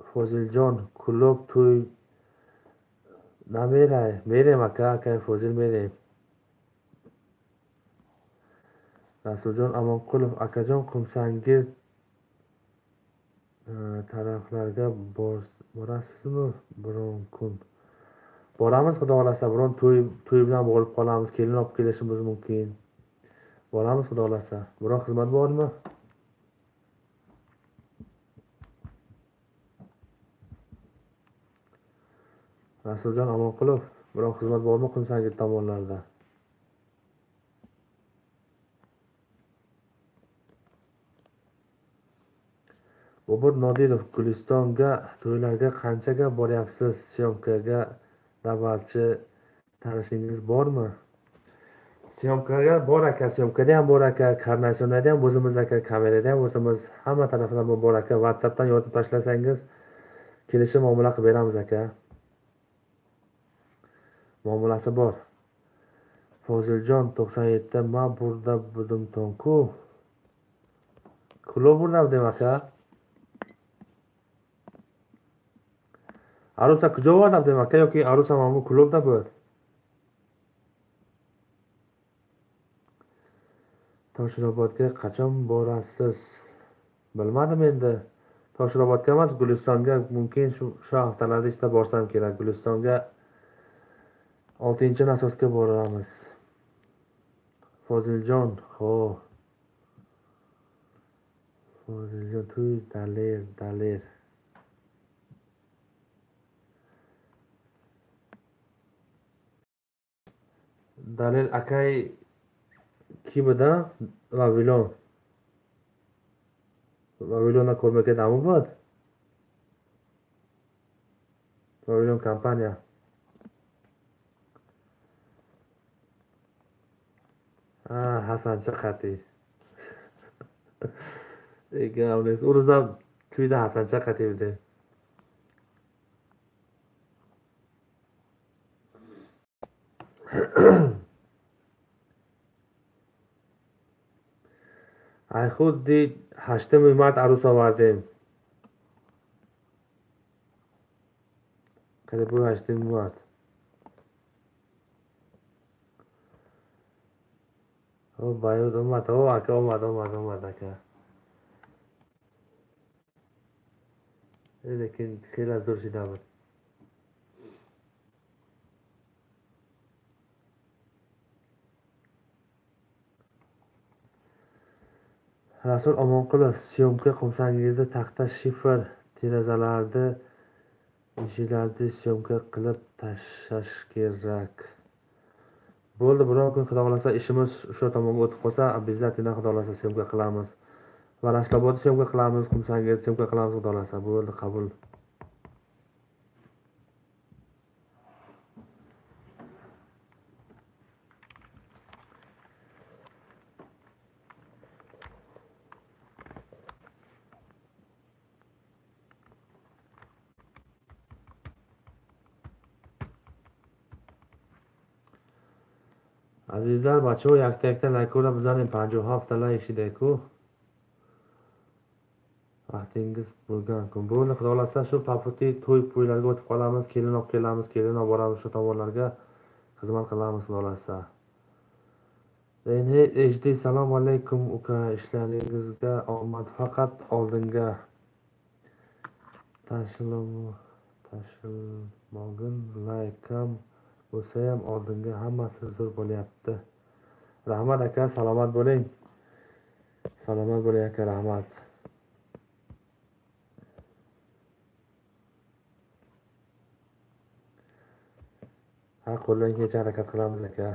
Фозилҷон, Кулоб тӯй намерай? Мерем ака, акай Фозил мерем. Rasuljon Amonqulov, akajon Qumsangir taraflarga borasizmi biron kun? Boramiz, xudo xohlasa, biron to'y bilan bo'lib qolamiz, kelin olib kelishimiz mumkin. Boramiz, xudo xohlasa. Biron xizmat bormi? Rasuljon Amonqulov, biron xizmat bormi Qumsangir tomonlarda? Bobur Nodirov, Gulistonga to'ylarga qanchaga boryapsiz? Syomkaga da'vatchi tanishingiz bormi? Syomkaga bor aka, syomkada ham bor aka, karnasionada ham o'zimiz aka, kamerada ham o'zimiz, hamma tarafidan bor aka. WhatsAppdan yozib tashlasangiz kelishib muomala qilib beramiz aka. Muomalasi bor. Foziljon 97 ma burda budumtonku. Kulo burda demak aka. Arusa kujo ovardam demak aka yoki arusa mana bu klubda bo'ladi. Toshirobodga qachon borasiz? Bilmadim endi. Toshirobodga emas, Gulistonga mumkin shu haftalarda ichida borsam kerak. Gulistonga 6-nasosga boramiz. Foziljon, xo'p. Foziljon to'y Daler, Daler. Dalil akay kimida Vavilon. Vavilonda ko'rmagan amu bor. Vavilon kompaniya. Ha, Hasancha qati. Egamles, o'rizdan to'yda Hasancha qati edi. Ай худди 8 март арӯс овардем. Қариб 8 март. О, баёд омад. О, ака омад, омад, омад ака. Лекин хеле зур шида буд. Rasul Omonqulov, syomka Qumsangirda taxta shifr derazalarni, eshiklarni syomka qilib tashlash kerak. Bo'ldi, biror kun xudo xohlasa ishimiz o'sha tomonga o'tib qolsa, обязательно xudo xohlasa syomka qilamiz. Varashlobodda syomka qilamiz, Qumsangirda syomka qilamiz xudo xohlasa. Bo'ldi, qabul. Azizlar, бачаҳо якта-якта лайкҳоро бизанем. 57 та лайк шида-ку. Vaqtingiz bo'lgan kun. Bo'ldi, xudo xolasa shu paputi to'y po'ylarga o'tib qolamiz, kelin olib kelamiz, kelin olib boramiz shu tomonlarga xizmat qilamiz xudo xolasa. HD salom alaykum uka, ishlaringizga omad, faqat oldinga tashilmog'in, layk kam bo'lsa ham oldinga, hammasi zo'r bo'lyapti. Rahmat aka, salomat bo'ling. Salomat bo'ling aka, rahmat. Ha, qo'ldan kelgancha harakat qilamiz aka.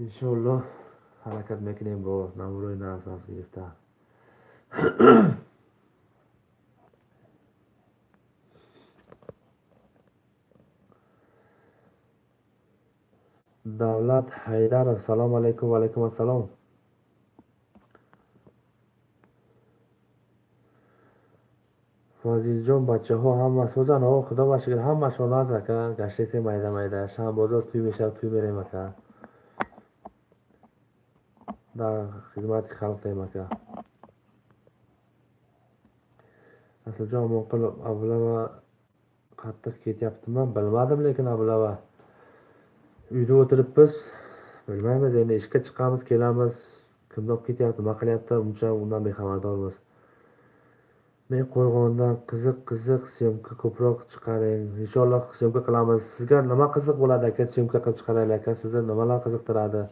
Inshaalloh harakat mekinem bu namroy nasas girifta. Davlat Haydarov, salom alaykum, va alaykum assalom. Foziljon, bachaho hamma so'zan, o xudo bashga hamma shonaz aka, gashtese mayda mayda, shanbozor tuy meshab tuy berem aka. Dar xizmati xalq aka. Asljon Omonqulov, ablava qattiq ketyaptimi? Bilmadim, lekin ablava uyda o'tiribmiz, bilmaymiz, endi ishga chiqamiz, kelamiz, kimni olib ketyapti, nima qilyapti, uncha undan bexabardormiz. Men Qo'rg'ondan qiziq syomka ko'proq chiqaring. Inshaalloh syomka qilamiz. Sizga nima qiziq bo'ladi aka, syomka qilib chiqaraylik aka, sizni nimalar qiziqtiradi?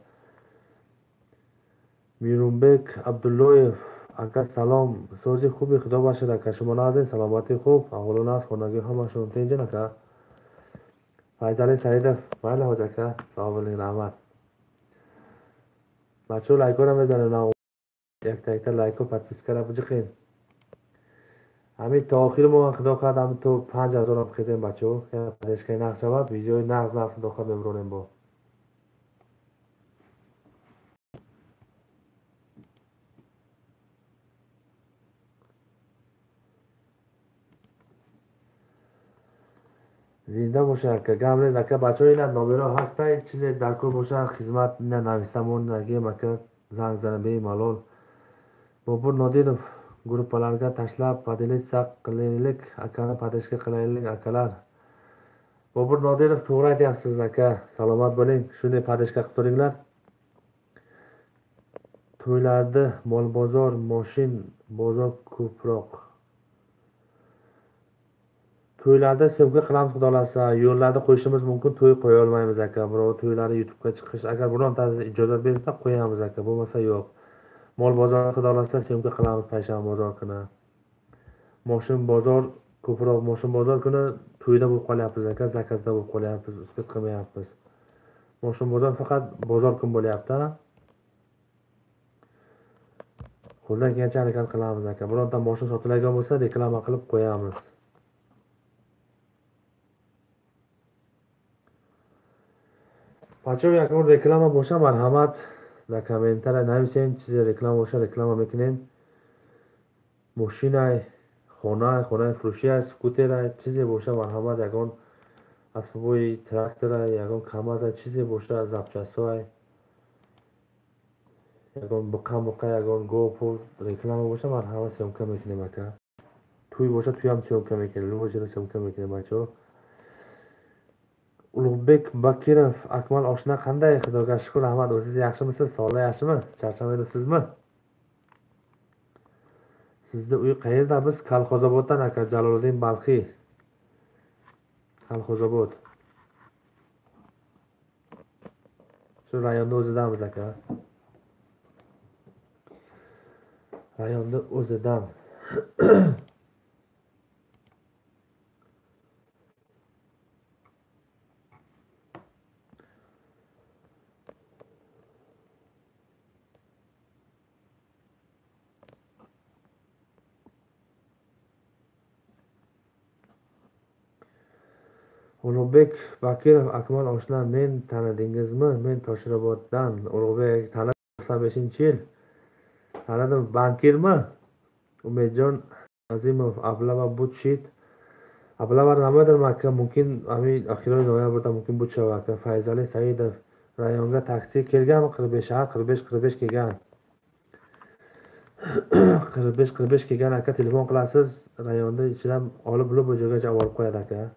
Mirumbek Abdulloyev aka salom, so'zi xubi, xudo bashir aka, shuma nazin, salomati xub, ahvolonaz, xonagi hamma shun tenjin aka. Fayzali Saidov, mayli hoji aka, sog' bo'ling, rahmat. Bacho layk ko'ramiz, yakta yakta layk va podpiskalar bujiqin. Ҳамин то охири моҳ худо хоҳад, ҳамин то 5000 ам хезем бачаҳо. Поддержкаи нақд шавад, видеои нақд нақд худо хоҳад мебуронем бо. Зинда боша ака, гап нест ака, бачаҳо ина номеро ҳастай, чизе дар кор боша хизмат ина нависамон нагем ака, занг занем бемалол. Бобур Нодиров, gruppalarga tashlab поделиться qilaylik, akani поддержка qilaylik akalar. Bobur Nodirov, to'g'ri aytyapsiz aka, salomat bo'ling, shunday поддержка qilib turinglar. To'ylarda mol bozor, moshin bozor ko'proq. To'ylarda syomka qilamiz xudo xolasa, yo'llarda qo'yishimiz mumkin, to'y qo'ya olmaymiz aka. Birov to'ylari YouTube'ga chiqish, agar birontasi ijozat bersa qo'yamiz aka, bo'lmasa yo'q. Mol bozor xudo xolasa syomka qilamiz payshanba bozor kuni. Moshin bozor ko'proq, moshin bozor kuni to'yda bo'lib qolyapmiz aka, zakazda bo'lib qolyapmiz, uspet qilmayapmiz. Moshin bozor faqat bozor kun bo'lyapti. Qo'ldan kelgancha harakat qilamiz aka. Bironta moshin sotiladigan bo'lsa reklama qilib qo'yamiz. Бачаҳо ягон реклама боша марҳамат дар комментария нависен, чизе реклама боша реклама мекунем. Мошинай, хонай, хонаи фурӯшиай, скутерай, чизе боша марҳамат, ягон асбоби тракторай, ягон камазай, чизе боша, запчастҳоай, ягон буқа-муқа, ягон гов-пул реклама боша марҳамат съёмка мекунем ака. Туй боша туям съёмка мекунем, любой чизро съёмка мекунем бачаҳо. Ulug'bek Bakirov, Akmal oshna qanday? Xudoga shukr, rahmat. O'zingiz yaxshimisiz? Sog'lik yaxshimi? Charchamayapsizmi? Sizni uy qayerda? Biz Kolxozoboddan aka, Jaloliddin Balxiy. Kolxozobod. Shu rayonda o'zidamiz aka. Rayonda o'zidan. Ulug'bek Bakirov, Akmal oshna, men tanidingizmi? Men Toshiroboddan. Ulug'bek tanidim, 95-yil. Tanidim, bankirmi? Umidjon Azimov, ablava butshit. Ablavar nimadir aka, mumkin ами охирои ноябрда мумкин буд шава ака. Файзали Саидов rayonga taksi kelganmi? 45 ha, 45 45 kelgan. 45 45 kelgan aka, telefon qilasiz, rayonda ichidan olib любой joygacha olib qo'yadi aka.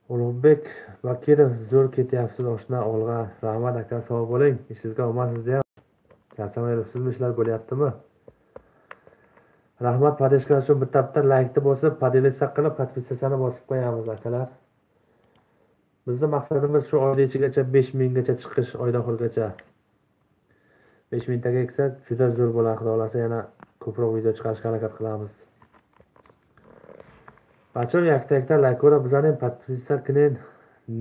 Ulug'bek Bakirov, zo'r ketyapsiz oshna olg'a. Rahmat aka, sog' bo'ling. Ishingizga omad sizda ham. Charchamay yuribsizmi, ishlar bo'lyaptimi? Rahmat поддержка uchun bitta bitta laykni bosib, поделиться qilib, подписаться bosib qo'yamiz akalar. Bizning maqsadimiz shu oyda ichigacha 5000 gacha chiqish, oyda oxirigacha. 5000 taga yetsa juda zo'r bo'ladi, Xudo xolasa yana ko'proq video chiqarishga harakat qilamiz. Bachon yakta-yakta layk ko'ra bizaning подписаться qiling.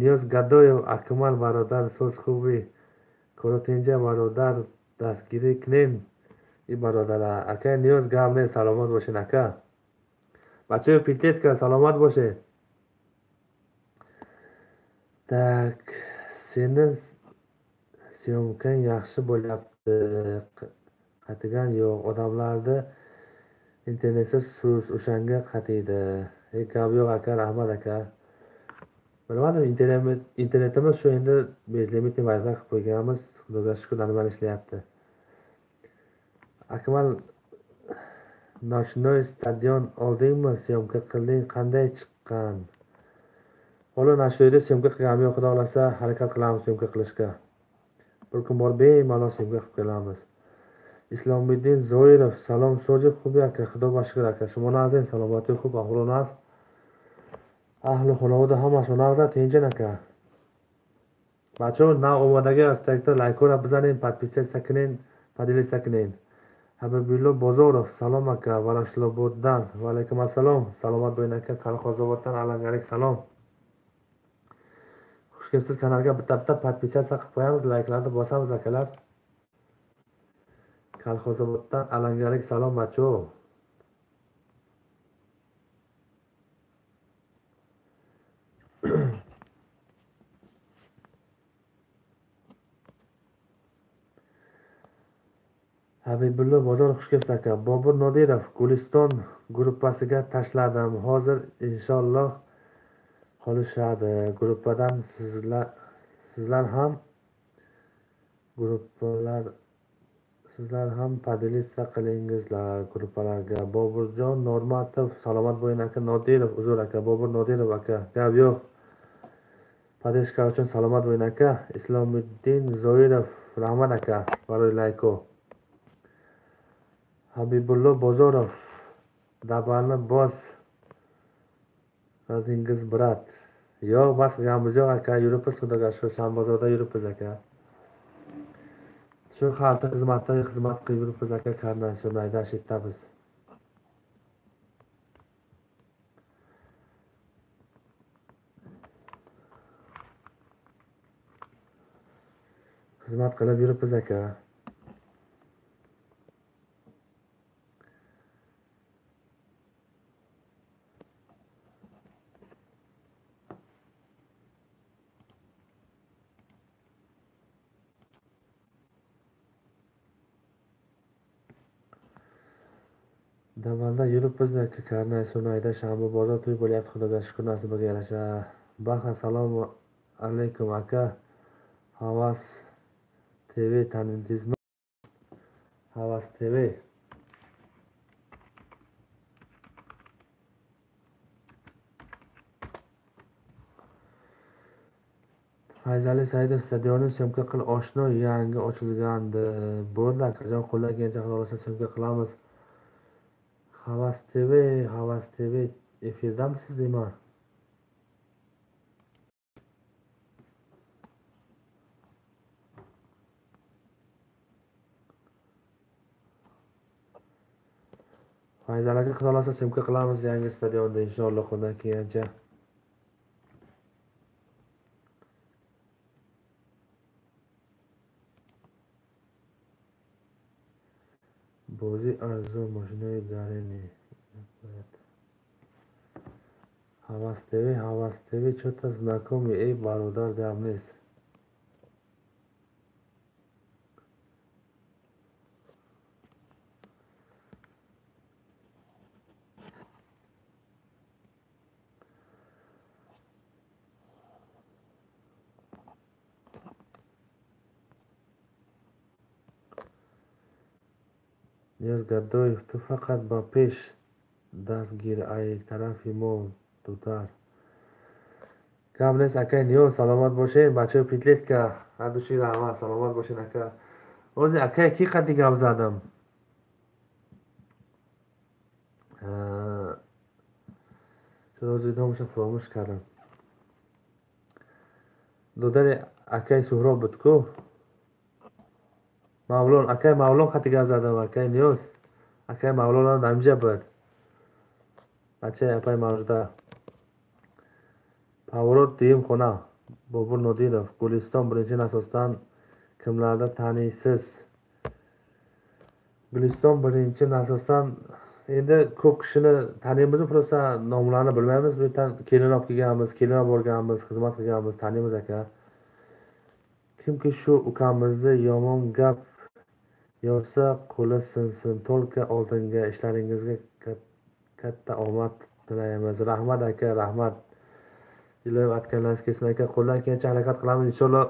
Niyoz Gadoyev, Akmal barodar, so'z xubi, Ko'rotenja barodar, dastgiri qiling. I barodara, aka Niyoz gapni salomat bo'ling aka. Bacho Pitletka salomat bo'ling. Tak, seni syomkang yaxshi bo'lyapti. Qatigan yo'q, odamlarni internetsiz so'z o'shanga qatiydi. Gap yo'q aka, rahmat aka. Bilmadim, internetimiz shu endi bezlimitli Wi-Fi qilib qo'yganmiz. Xudoga shukr, normal ishlayapti. Akmal, Nochnoy stadion oldingmi? Syomka qilding, qanday chiqqan? Hali Nochnoyda syomka qilganim yo'q, Xudo xolasa harakat qilamiz syomka qilishga. Bir kun borib bemalol syomka qilib kelamiz. Islomiddin Zoirov, salom so'zi xubi aka, Xudoga shukr aka. Shuma nazin, salomati xub, ahvoli naz. Ahli xonavda hammasi nazar tinch aka. Bacho na omadagi akta layk ko'ra bizaning, подписаться qiling, поделиться qiling. Habibullo Bozorov, salom aka, Varashloboddan. Va alaykum assalom. Salomat bo'ling aka, Qalqozoboddan alangalik salom. Xush kelibsiz kanalga, bitta bitta подписаться qilib qo'yamiz, layklarni bosamiz akalar. Qalqozoboddan alangalik salom bacho. Habibullo Bozorov, xush kelibsiz aka. Bobur Nodirov, Guliston gruppasiga tashladim. Hozir inshaalloh qolishadi. Gruppadan sizlar ham gruppalar, sizlar ham поделиться qilingizlar gruppalarga. Boburjon Normatov, salomat bo'ling aka. Nodirov, uzr aka, Bobur Nodirov aka, gap yo'q. Поддержка uchun salomat bo'ling aka. Islomiddin Zoirov, rahmat aka, baroy layko. Habibullo Bozorov, dabalni bos radingiz brat. Yo'q, bas qilganimiz yo'q aka, yuribmiz Xudoga shukur, Shanbozorda yuribmiz aka. Shu xalqni xizmatda xizmat qilib yuribmiz aka, karnay surnayda shetdamiz. Xizmat qilib yuribmiz aka. Davalda yuribmiz aka, karnay surnayda shanba bozor to'y bo'lyapti, Xudoga shukur, nasibaga yarasha. Baxa, salomu alaykum aka. Havas TV tanidingizmi? Havas TV. Fayzali Saidov, stadionni syomka qil oshno, yangi ochilgandi. Bo'ldi akajon, qo'ldan kelgancha Xudo xolasa syomka qilamiz. Havas TV, Havas TV efirdamisiz deyman. Fayzali aka, Xudo xolasa syomka qilamiz yangi stadionda inshaalloh qo'ldan kelgancha. Bozi arzon mashina gareni. Havas TV, Havas TV, что-то знакомый, ey barodar, gap next. Ниёз Гадоев, ту фақат ба пеш даст гир, ай тарафи мо дутар. Гап нест, акай Ниёз, саломат бошед. Бачаҳои Петлетка, ҳардуши раҳмат, саломат бошед, ака. Ҳозир акай ки қадди гап задам? Чаро номаша фаромӯш кардам? Додари акай Суҳроб буд ку? Мавлон, акай Мавлон қадди гап задам, акай Ниёз. Акай Мавлонам дар инҷа буд. Бачаи апай мавҷуда. Поворот дуюм хона. Бобур Нодиров, Guliston birinchi nasosdan kimlarni taniysiz? Guliston birinchi nasosdan endi ko'p kishini taniymiz, prosta nomlarini bilmaymiz. Bu yerdan kelin olib kelganmiz, kelin olib borganmiz, xizmat qilganmiz, taniymiz aka. Kimki shu ukamizni yomon gap yozsa, qo'li sinsin. To'lka oldinga, ishlaringizga katta omad tilaymiz. Rahmat aka, rahmat. Iloyim aytganlaringiz kelsin aka. Qo'ldan kelgancha harakat qilamiz. Inshaalloh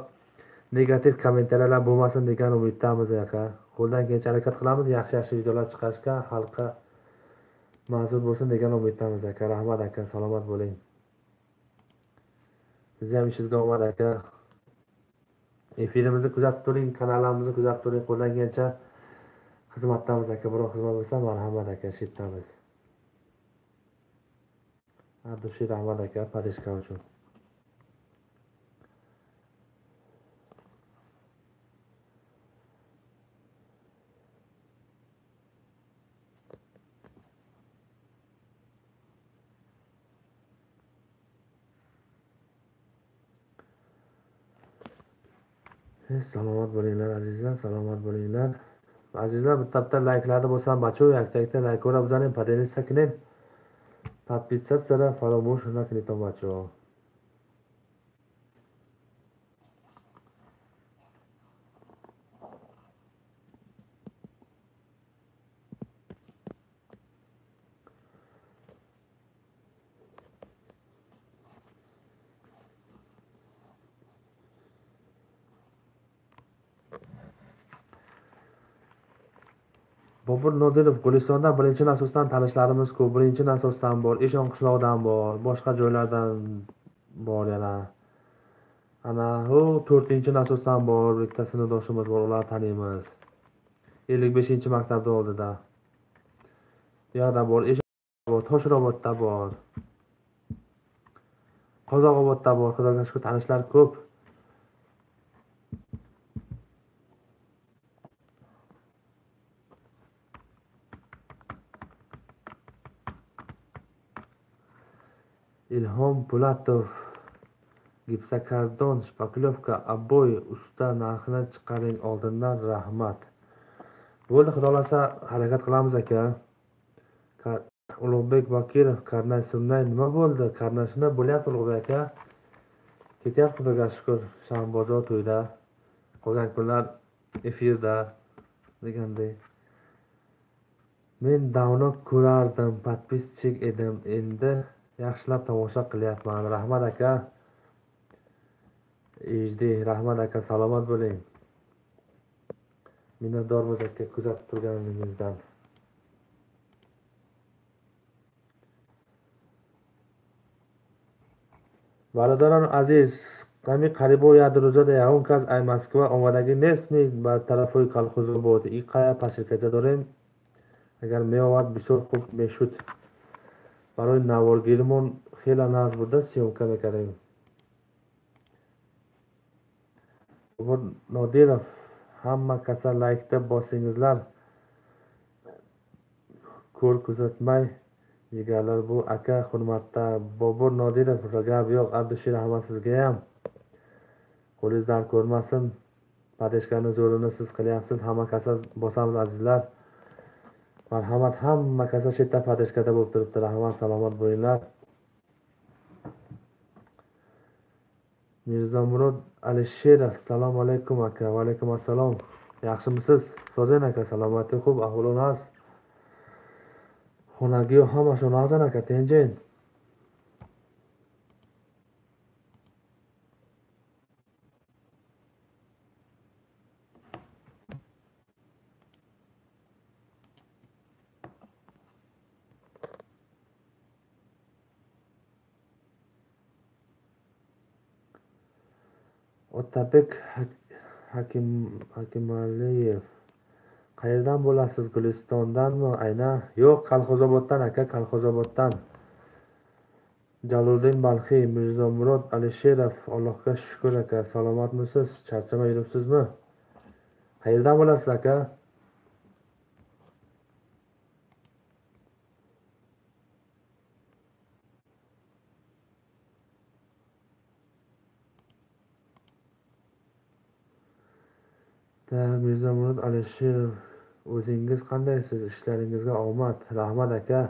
negativ kommentariyalar bo'lmasin degan umiddamiz aka. Qo'ldan kelgancha harakat qilamiz, yaxshi-yaxshi videolar chiqarishga, xalqqa ma'zur bo'lsin degan umiddamiz aka. Rahmat aka, salomat bo'ling. Sizni ham ishingizga omad aka. Efirimizni kuzatib turing, kanalimizni kuzatib turing. Qo'ldan kelgancha xizmatdamiz aka. Biror xizmat bo'lsa, marhamat aka, shetdamiz. Abdushi rahmat aka, podeshka uchun. Salomat bo'linglar azizlar, salomat bo'linglar. Azizlar, bitta-bitta layklarni bo'lsam, bacho, yakta-yakta layk ko'ra bizaning поделиться qiling. Подписаться фаромӯш накунед, бачо. Bobur Nodirov, Gulistonda birinchi nasosdan tanishlarimiz ko'p. Birinchi nasosdan bor, Eshon qishlog'idan bor, boshqa joylardan bor yana. Ana u 4-nasosdan bor, bitta sinfdoshimiz bor, ularni taniymiz. 55-maktabda oldida. Bu yoqda bor, Eshon bor, Toshirobodda bor. Qozog'obodda bor, Xudoga shukr, tanishlar ko'p. Ilhom Pulatov, gipsakardon, shpaklovka, aboy, usta narxini chiqaring oldindan, rahmat. Bo'ldi, xudo xolasa harakat qilamiz aka. Ulug'bek Bakirov, karnay surnay nima bo'ldi? Karnay surnay bo'lyapti Ulug'bek aka. Ketyapti Xudoga shukr, Shanbozor to'yda, qolgan kunlar efirda degandek. Men davno ko'rardim, podpischik edim, endi yaxshilab tomosha qilyapman. Rahmat aka. HD, rahmat aka, salomat bo'ling. Minnatdormiz aka kuzatib turganingizdan. Бародарон азиз, ҳамин қарибо як рӯза ягон кас ай Москва омадагӣ нестми ба тарафҳои Колхозобод. И қая паширкача дорем. Агар меовард бисёр хуб мешуд. Барои наворгиримон хеле нағз буда, съёмка мекардем. Bobur Nodirov, hamma kasa laykda bosingizlar. Ko'r kuzatmay jigarlar, bu aka hurmatda. Bobur Nodirov, gap yo'q, Abdushir rahmat sizga ham. Qo'lingiz dard ko'rmasin. Podeshkani zo'rini siz qilyapsiz. Hamma kasa bosamiz azizlar. Marhamat, hamma kasa chetda podeshkada bo'lib turibdi. Rahmat, salomat bo'linglar. Mirzomurod Alisherov, assalomu alaykum aka. Va alaykum assalom. Yaxshimisiz? So'zing aka, salomatlik xo'p, ahvol naz. Xonagi hamma shunaqan aka, tenjin. Otabek Hakimaliyev. Qayerdan bo'lasiz? Gulistondanmi? Ayna? Yo'q, Kolxozoboddan aka, Kolxozoboddan. Jaloliddin Balxiy, Mirzomurod Alisherov, Allohga shukr aka, salomatmisiz? Charchamay yuribsizmi? Qayerdan bo'lasiz aka? Mirzomurod Alisherov, o'zingiz qandaysiz? Ishlaringizga omad. Rahmat aka.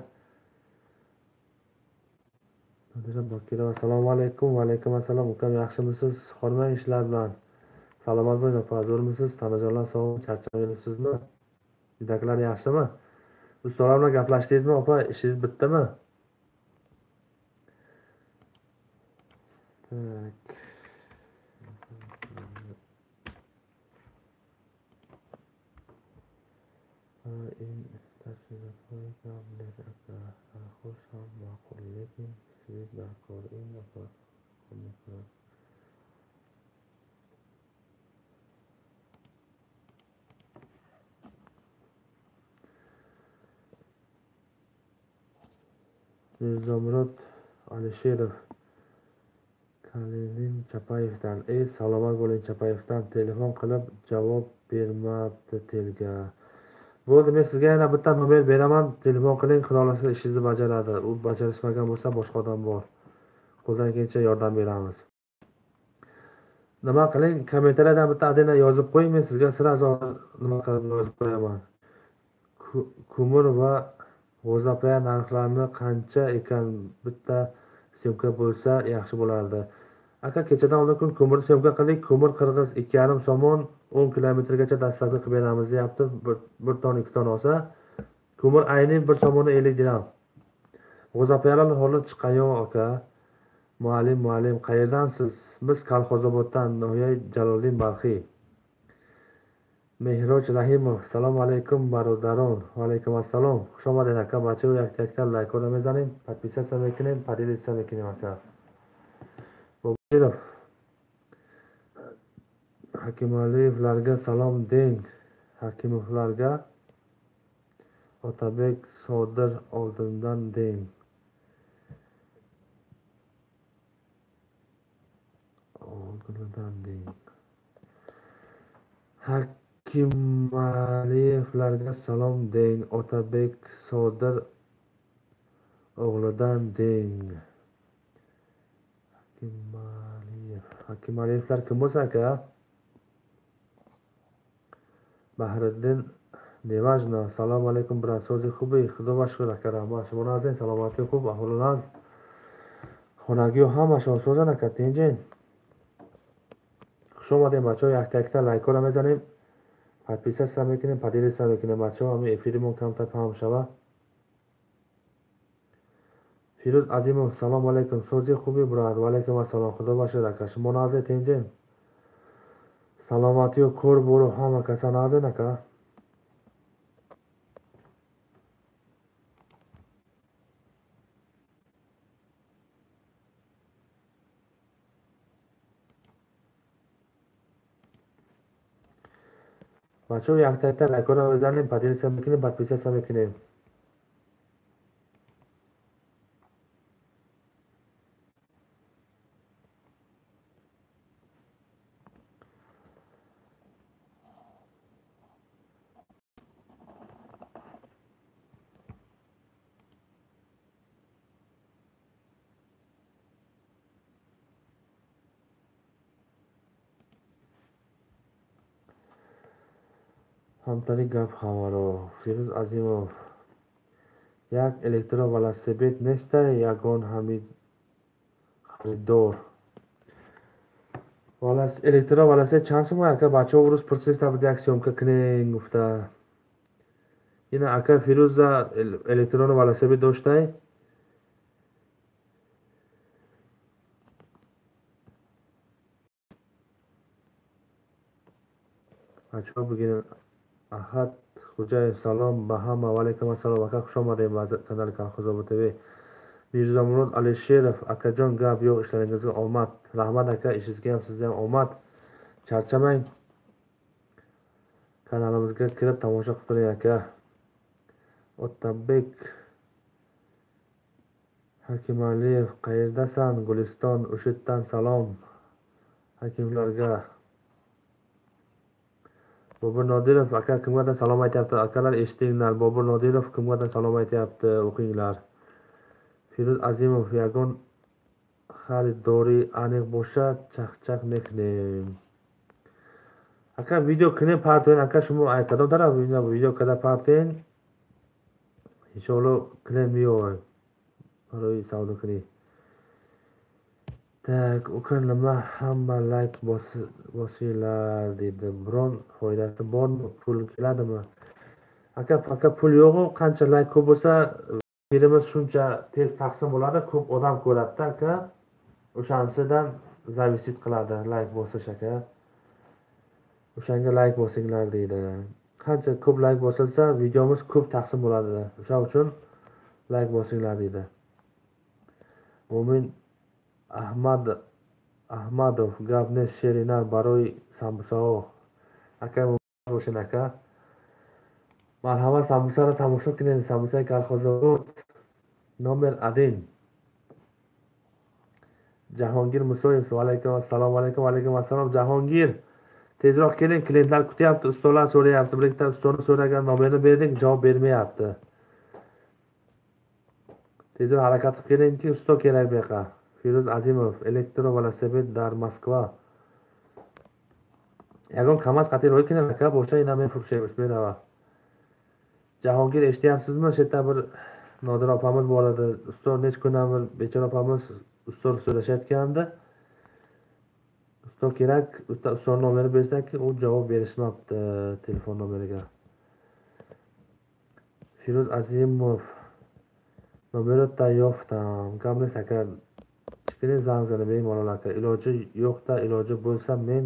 Nodira Bokirova, assalomu alaykum. Va alaykum assalom. Ukam yaxshimisiz? Hormang ishlar bilan. Salomat bo'ling opa, zo'rmisiz? Tanajonlar sog'mi? Charchamay yuribsizmi? Uydagilar yaxshimi? Ustalar bilan gaplashdingizmi opa? Ishingiz bitdimi? Tak. Mirzomurod Alisherov, Kalinin Chapayevdan. Salomat bo'ling Chapayevdan. Telefon qilib javob bermabdi telga. Bo'ldi, men sizga yana bitta nomer beraman, telefon qiling, xudo xohlasa ishingizni bajaradi. U bajarishmagan bo'lsa boshqa odam bor. Qo'ldan kelgancha yordam beramiz. Nima qiling, kommentariyadan bitta adena yozib qo'ying, men sizga sira nima qilib yozib qo'yaman. Ko'mir va g'o'zapoya narxlarini qancha ekan, bitta syomka bo'lsa yaxshi bo'lardi. Aka, kechadan oldin kun ko'mir syomka qildik. Ko'mir qirg'iz 2,5 somon, 10 kilometrgacha dastlabki qilib beramiz deyapti. Bir ton 2 ton olsa, ko'mir ayni 1 somoni 50 dirham. G'o'zapoyalar holi chiqqan yo'q aka. Muallim, qayerdansiz? Biz Kolxozoboddan, nohiya Jaloliddin Balxiy. Mehroj Rahimov, assalomu alaykum barodaron. Va alaykum assalom. Xush omading aka. Barcha yakka layk ko'ramiz, podpisatsiya qiling, podelitsa qiling aka. Bobirov, Hakimaliyevlarga salom deng. Hakimovlarga Otabek Sodir oldindan deng. Oldindan deng. Hakimaliyevlarga salom deng. Otabek Sodir o'g'lidan deng. Hakimaliyev. Hakimaliyevlar kim bo'lsa aka? Bahriddin Nevajna, assalomu alaykum brat, so'zi xubi, xudo bashkur aka, rahmat. Shuma nazin, salomati xub, ahvoli naz. Xonagiyo hamma shon so'zan aka, tenjin. Xush omading bacho, yakka layk ko'ramiz, podpisatsiya мекунем, поделиться мекунем бачо, ҳамин эфиримон камтар паҳн шава. Фирӯз Азимов, салому алайкум, сози хуби брат, ва алайкум ассалом, худо бошад ака, шумо назе тенҷен. Саломатию кор бору ҳама каса назен ака. Бачаҳо якта-якта лайкҳоро мезанем, поделиться мекунем, подписаться мекунем. Ҳамтари гап ҳамаро. Фирӯз Азимов, як электровелосипед нестай, ягон ҳамид харидор. Электровелосипед чанд сум ака? Бачаҳо урӯз пурсиста буд, як съёмка кунем гуфта. Ина ака Фирӯза электронный велосипед доштай? Бачаҳо бигиранд. Аҳад Хуҷаев, салом ба ҳама. Ва алайкум ассалом ака, хуш омадем ба канали Колхозобод ТВ. Мирзомурод Алишеров, акаҷон гап yo'q, ishlaringizga omad. Rahmat aka, ishingizga ham sizga ham omad. Charchamang. Kanalimizga kirib tomosha qilib turing aka. Otabek Hakimaliyev, qayerdasan? Guliston, Ushitdan salom hakimlarga. Bobur Nodirov aka kimgadir salom aytyapti. Akalar eshitinglar. Bobur Nodirov kimgadir salom aytyapti, o'qinglar. Firuz Azimov, yagon xaridori aniq bo'lsa chaqchaq meknim. Aka video kini partwen aka shumo aytadam taraf video kada partwen inshaalloh klem yo'q. Baroi savdo qiling. Tak, uka nima hamma layk bosinglar deydi. Biron foydasi bormi? Pul keladimi? Aka, aka pul yo'q-u, qancha layk ko'p bo'lsa, filmimiz shuncha tez taqsim bo'ladi, ko'p odam ko'radida aka. O'shanisidan zavisit qiladi layk bosish aka. O'shanga layk bosinglar deydi. Qancha ko'p layk bosilsa, videomiz ko'p taqsim bo'ladi. O'sha uchun layk bosinglar deydi. Mo'min Ahmadov, gap ne sherinar baroi sambusa. Aka bo'shin aka. Marhamat, sambusani tomosha qiling. Sambusa kolxozobod nomer 1. Jahongir Musoyev, va alaykum assalom, alaykum, alaykum assalom. Jahongir, tezroq keling, klientlar kutyapti, ustalar so'rayapti. Bir ikkita ustani so'ragan nomerni berdik, javob bermayapti. Tezroq harakat qilib kelingki, usta kerak bu yoqqa. Firuz Azimov, elektro velosiped dar Moskva. Yagon KAMAZ qat'iy ro'y kelar aka, bo'sha ina men furshaymiz beraver. Jahongir, eshityapsizmi? Shu yerda bir Nodira opamiz bor edi. Usta necha kundan bir bechora opamiz usta so'rashayotgandi. Usta kerak, usta nomerini bersak, u javob berishmabdi telefon nomeriga. Firuz Azimov, nomeri tayyortam. Gamli aka, chiqing zangzani bemalol aka. Iloji yo'qda, iloji bo'lsa men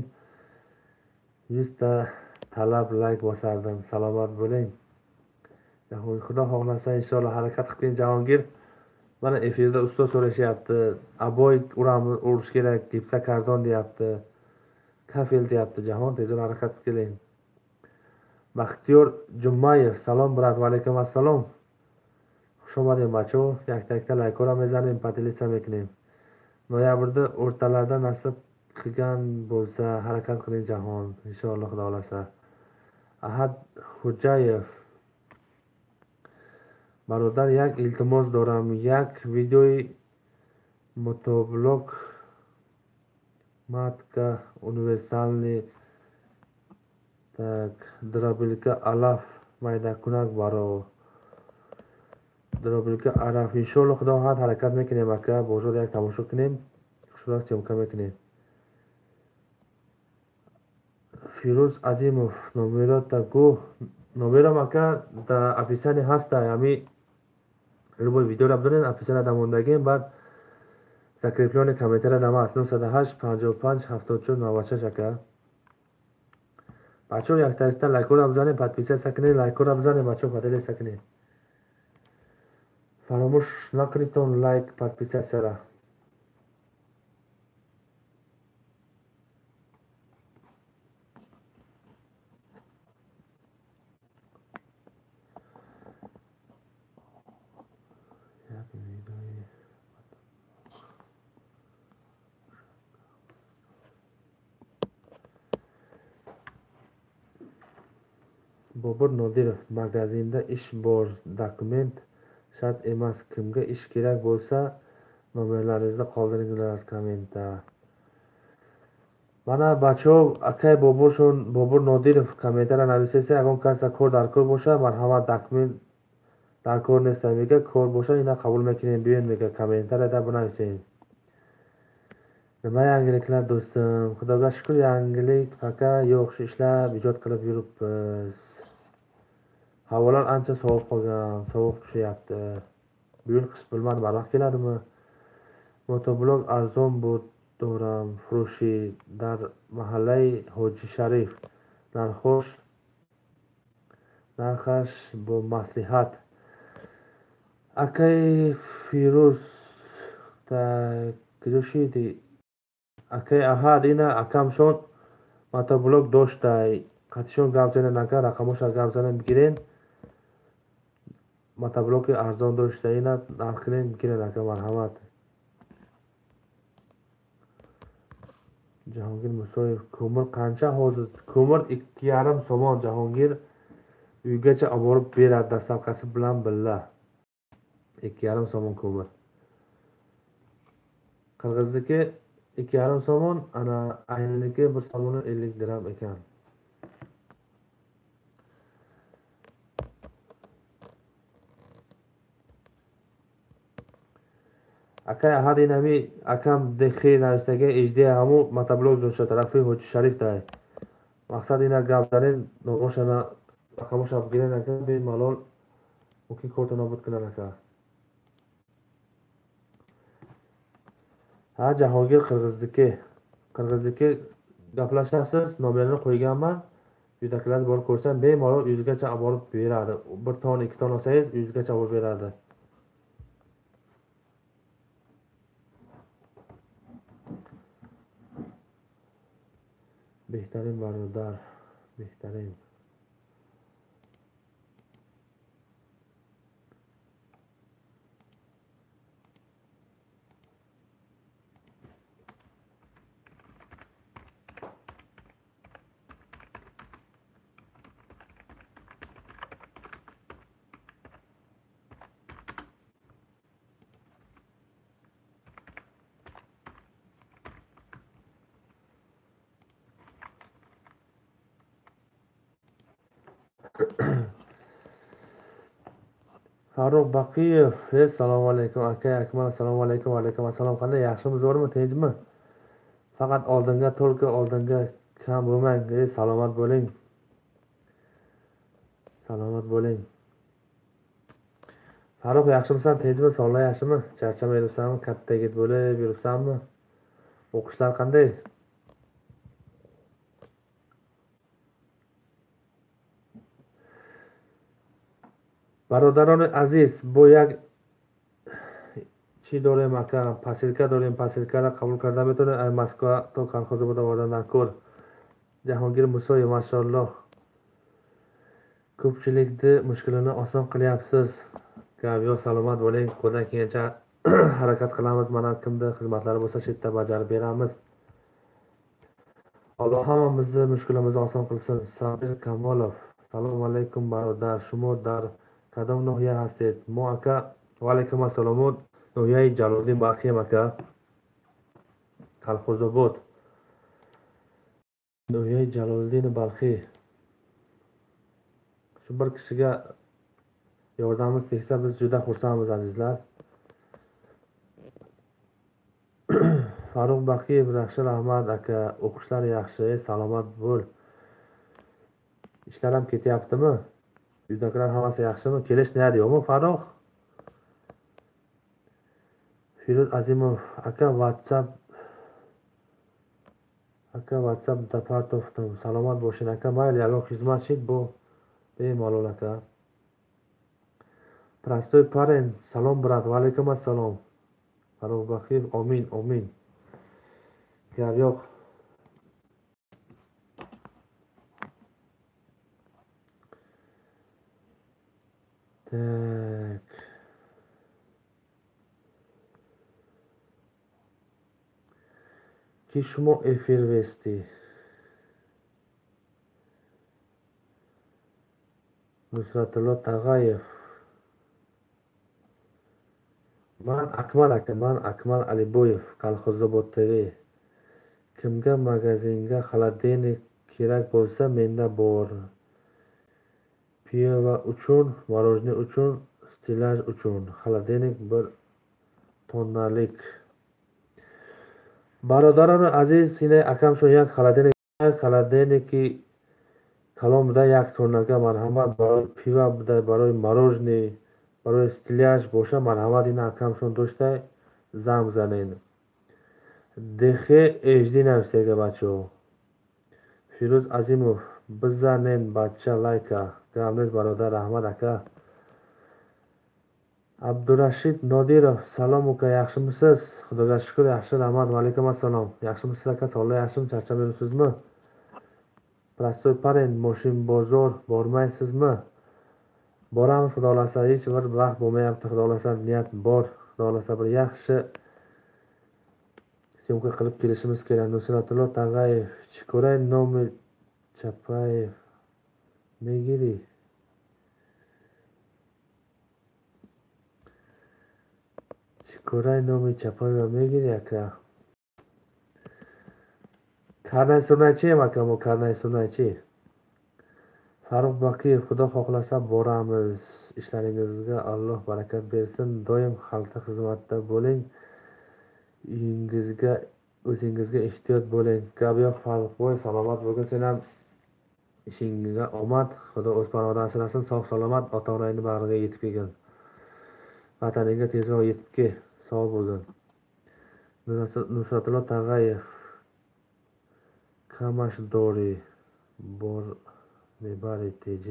100 ta talab layk bosardim. Salomat bo'ling. Xudo xohlasa inshaalloh harakat qilib keling Jahongir. Mana efirda usta so'rashyapti. Aboy uramiz, urish kerak, gipsa kardon deyapti. Kafel deyapti. Jahon, tezroq harakat qilib keling. Baxtiyor Jumayev, salom brat, va alaykum assalom. Xush omading bacho. Yakta-yakta laykora mezanim, podelitsa meknim. Noyabrda o'rtalarda nasib qilgan bo'lsa harakat qiling Jahon, inshaalloh Xudo xolasa. Ahad Xo'jayev, barodar, як илтимос дорам, як видеои мотоблок матка универсальный так дробилка алаф майдакунак баро дробилка араф. Иншоалло Худо хоҳад ҳаракат мекунем ака, бозор як тамошо кунем, хушрак съёмка мекунем. Фирӯз Азимов, номерота гӯ. Номерам ака дар описание ҳаста, ҳами любой видеоро бидонед, описание дар мондагим, баъд закреплённый комментария дама аст 908 55 74 96 ака. Бачаҳо яктариста лайкҳоро бизанед, подписаться кунед, лайкҳоро бизанед, бачаҳо поделиться кунед. Фаромӯш накунедтон лайк, подписаться-ра. Bobur Nodirov, magazinda ish bor, dokument shart emas, kimga ish kerak bo'lsa nomerlaringizni qoldiringlar kommentda. Mana bachov akay Bobur Nodirov kommentariya navisasa, agar kasa kor darkor bo'lsa, marhamat, dokument darkor nesta mega kor bo'lsa, ina qabul mekinem buyun mega kommentariyada buni. Nima yangiliklar do'stim? Xudoga shukr, yangilik faqat yo'q, shu ishlar ijod qilib yuribmiz. Havolar ancha sovuq qolgan, sovuq tushyapti. Bu yil qish bilmadim, barvaqt keladimi? Motoblok arzon bu doram furushi dar mahallai Hoji Sharif. Narxosh narxash bu maslihat. Akay Firuz ta kujoshidi. Akay Ahad ina akamshon Мотоблок доштай. Қатишон гап занен ака, рақамоша гап занен бигирен. Мотоблоки арзон дошта, ина нарх кунен бигирен ака, марҳамат. Jahongir Musoyev, ko'mir qancha hozir? Ko'mir 2,5 somon Jahongir, uygacha olib borib beradi dastavkasi bilan billa. 2,5 somon ko'mir. Qirg'izniki 2,5 somon, ana ayniniki 1 somon 50 dirham ekan. Aka ahad inami akam dexi navistagi HD hamu motoblok do'sha tarafi Hoji Sharif day. Maqsad ina gap zanen no'shana raqamosha bigiren aka, bemalol mumkin korta nobud qilar aka. Ha, Jahongir Qirg'izniki. Qirg'izniki gaplashasiz, nomerini qo'yganman. Uydagilar borib ko'rsam bemalol uyizgacha olib borib beradi. 1 ton, 2 ton olsangiz uyizgacha olib beradi. Behtarin barodar, behtarin. Farruh Baqiyev, assalomu alaykum aka, Akmal, assalomu alaykum, va alaykum assalom. Qanday, yaxshimi, zo'rmi, tinchmi? Faqat oldinga, to'lka oldinga kam bo'lmang, salomat bo'ling. Salomat bo'ling. Farruh, yaxshimisan, tinchmi, sog'lik yaxshimi? Charchamay yuribsanmi, katta yigit bo'lib yuribsanmi? O'qishlar qanday? Barodaroni aziz, bu як чӣ дорем ака? Посилка дорем, посилкаро қабул карда метавонед аз Москва то Колхозобод овардан даркор. Jahongir Musoyev, mashalloh. Ko'pchilikni mushkulini oson qilyapsiz. Gap yo'q, salomat bo'ling. Qo'ldan kelgancha harakat qilamiz. Mana kimda xizmatlari bo'lsa, shu yerda bajarib beramiz. Alloh hammamizni mushkulimizni oson qilsin. Sabir Kamolov, assalomu alaykum barodar. Shumo dar kadom nohiya hastед? Мо ака, ва алайкум ассалом, ноҳияи Jaloliddin Balxiyam aka, Колхозобод. Ноҳияи Jaloliddin Balxiy. Shu bir kishiga yordamimiz tegsa biz juda xursandmiz azizlar. Farruh Baqiyev, yaxshi, rahmat aka, o'qishlar yaxshi, salomat bo'l. Ishlar ham ketyaptimi? Uydagilar hammasi yaxshimi? Kelish niyati yo'qmi Farruh? Firuz Azimov aka, WhatsApp aka, WhatsApp Dapartovdan salomat bo'ling aka. Mayli, alo xizmat shit bu bemalol aka. Prostoy parent, salom brat, va alaykum assalom. Farruh Baqiyev, omin, omin. Gap yo'q. Так. Ки шумо эфир вести? Nusratullo Tag'ayev. Man Akmal aka, man Akmal Aliboyev, Kolxozobod TV. Kimga magazinga xolodilnik kerak bo'lsa, menda bor. Pivo uchun, morojniy uchun, stilaj uchun xolodilnik 1 tonnalik. Barodaroni aziz, sine akam shu yak xolodilnik, xolodilniki kalon buda yak tonnaga marhamat, baroi pivo buda, baroi morojniy, baroi stilaj bo'sha marhamat, ina akam shun do'shtay zam zanin. DX HD navsiyaga bacho. Firuz Azimov, bizanen bacha layka. Gamliz barodar, rahmat aka. Abdurashid Nodirov, salom uka, yaxshimisiz? Xudoga shukr, yaxshi, rahmat. Va alaykum assalom. Yaxshimisiz aka, sog'lik yaxshimi, charchab yuribsizmi? Простой парень, Moshinbozor bormaysizmi? Boramiz, xudo xohlasa, hech bir vaqt bo'lmayapti, xudo xohlasa, niyat bor, xudo xohlasa bir yaxshi syomka qilib kelishimiz kerak. Nusratullo Tag'ayev, Chikoray nomi Chapayev megiri. Chikoray nomi Chapayev megiri aka. Karnay surnaychi aka, bu karnay surnaychi. Farruh Baqiyev, xudo xohlasa boramiz. Ishlaringizga Alloh barakat bersin. Doim xalqqa xizmatda bo'ling. Uyingizga, o'zingizga ehtiyot bo'ling. Gap yo'q Farruhboy, salomat bo'lgin sen ham. Ishingga omad, Xudo o'z panohidan asrasin, sog' salomat ota-onangni bag'riga yetib kelgin. Vataningga tezroq yetib kel, sog' bo'lgin. Nusratullo Tag'ayev, Kamashdori bor mebari TJ.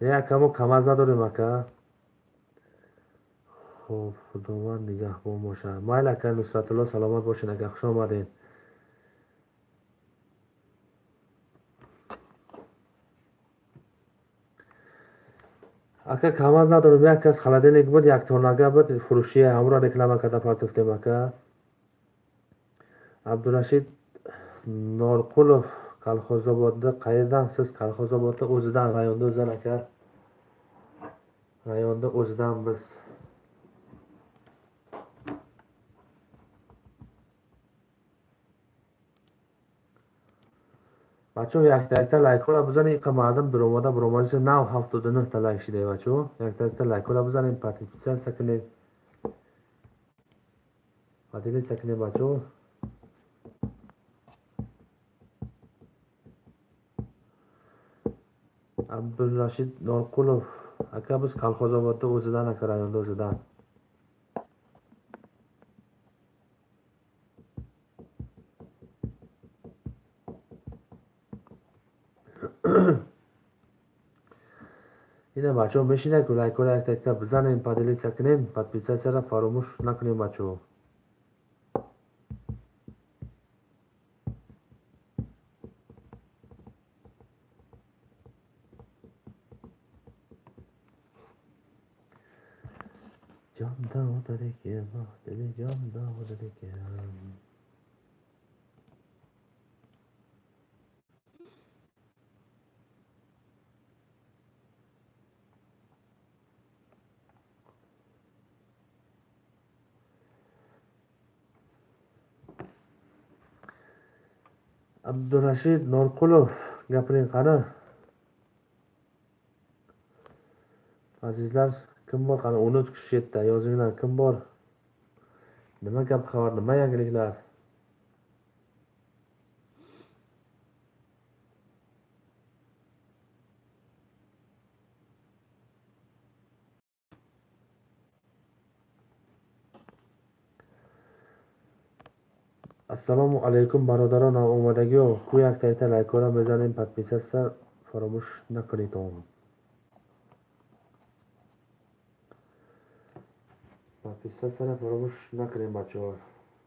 Ne aka, mo kamaz надорем ака. Xo'p, Xudovand nigahbon boshar. Mayli aka, Nusratullo, salomat bo'ling aka, xush omading. Ака, камаз надорем, як кас холодильник буд, як тонага буд, фурӯшия, ҳамро реклама карда партофтем ака. Abdurashid Norqulov, Kolxozobodda qayerdan siz? Kolxozobodda o'zidan, rayonda o'zidan aka. Rayonda o'zidan biz. Бачо, якта-якта лайкҳоро бизанед, инқа мардум биромада биромадиша нав 79 та лайк шида, бачо. Якта-якта лайкҳоро бизанед, подписаться кунед. Поделиться кунед, бачо. Abdurashid Norqulov, aka biz Kolxozobodda o'zidan aka, rayonda o'zidan. Ина бачо, мешинед, лайкҳоро якта-якта бизанем, поделиться кунем, подписаться фаромӯш накунем, бачо. Jonda o'tar ekan, dili jonda o'tar ekan. Abdurashid Norqulov, gapiring qani? Azizlar, kim bor? Qani 13 kishi yerda, yozinglar, kim bor? Nima gap xabar, nima yangiliklar? Assalomu alaykum barodaron, omadagi ku yakta-yakta laykora bezanim, podpisatsiya faromush накунед. Подписаться фаромӯш накунем, бачаҳо.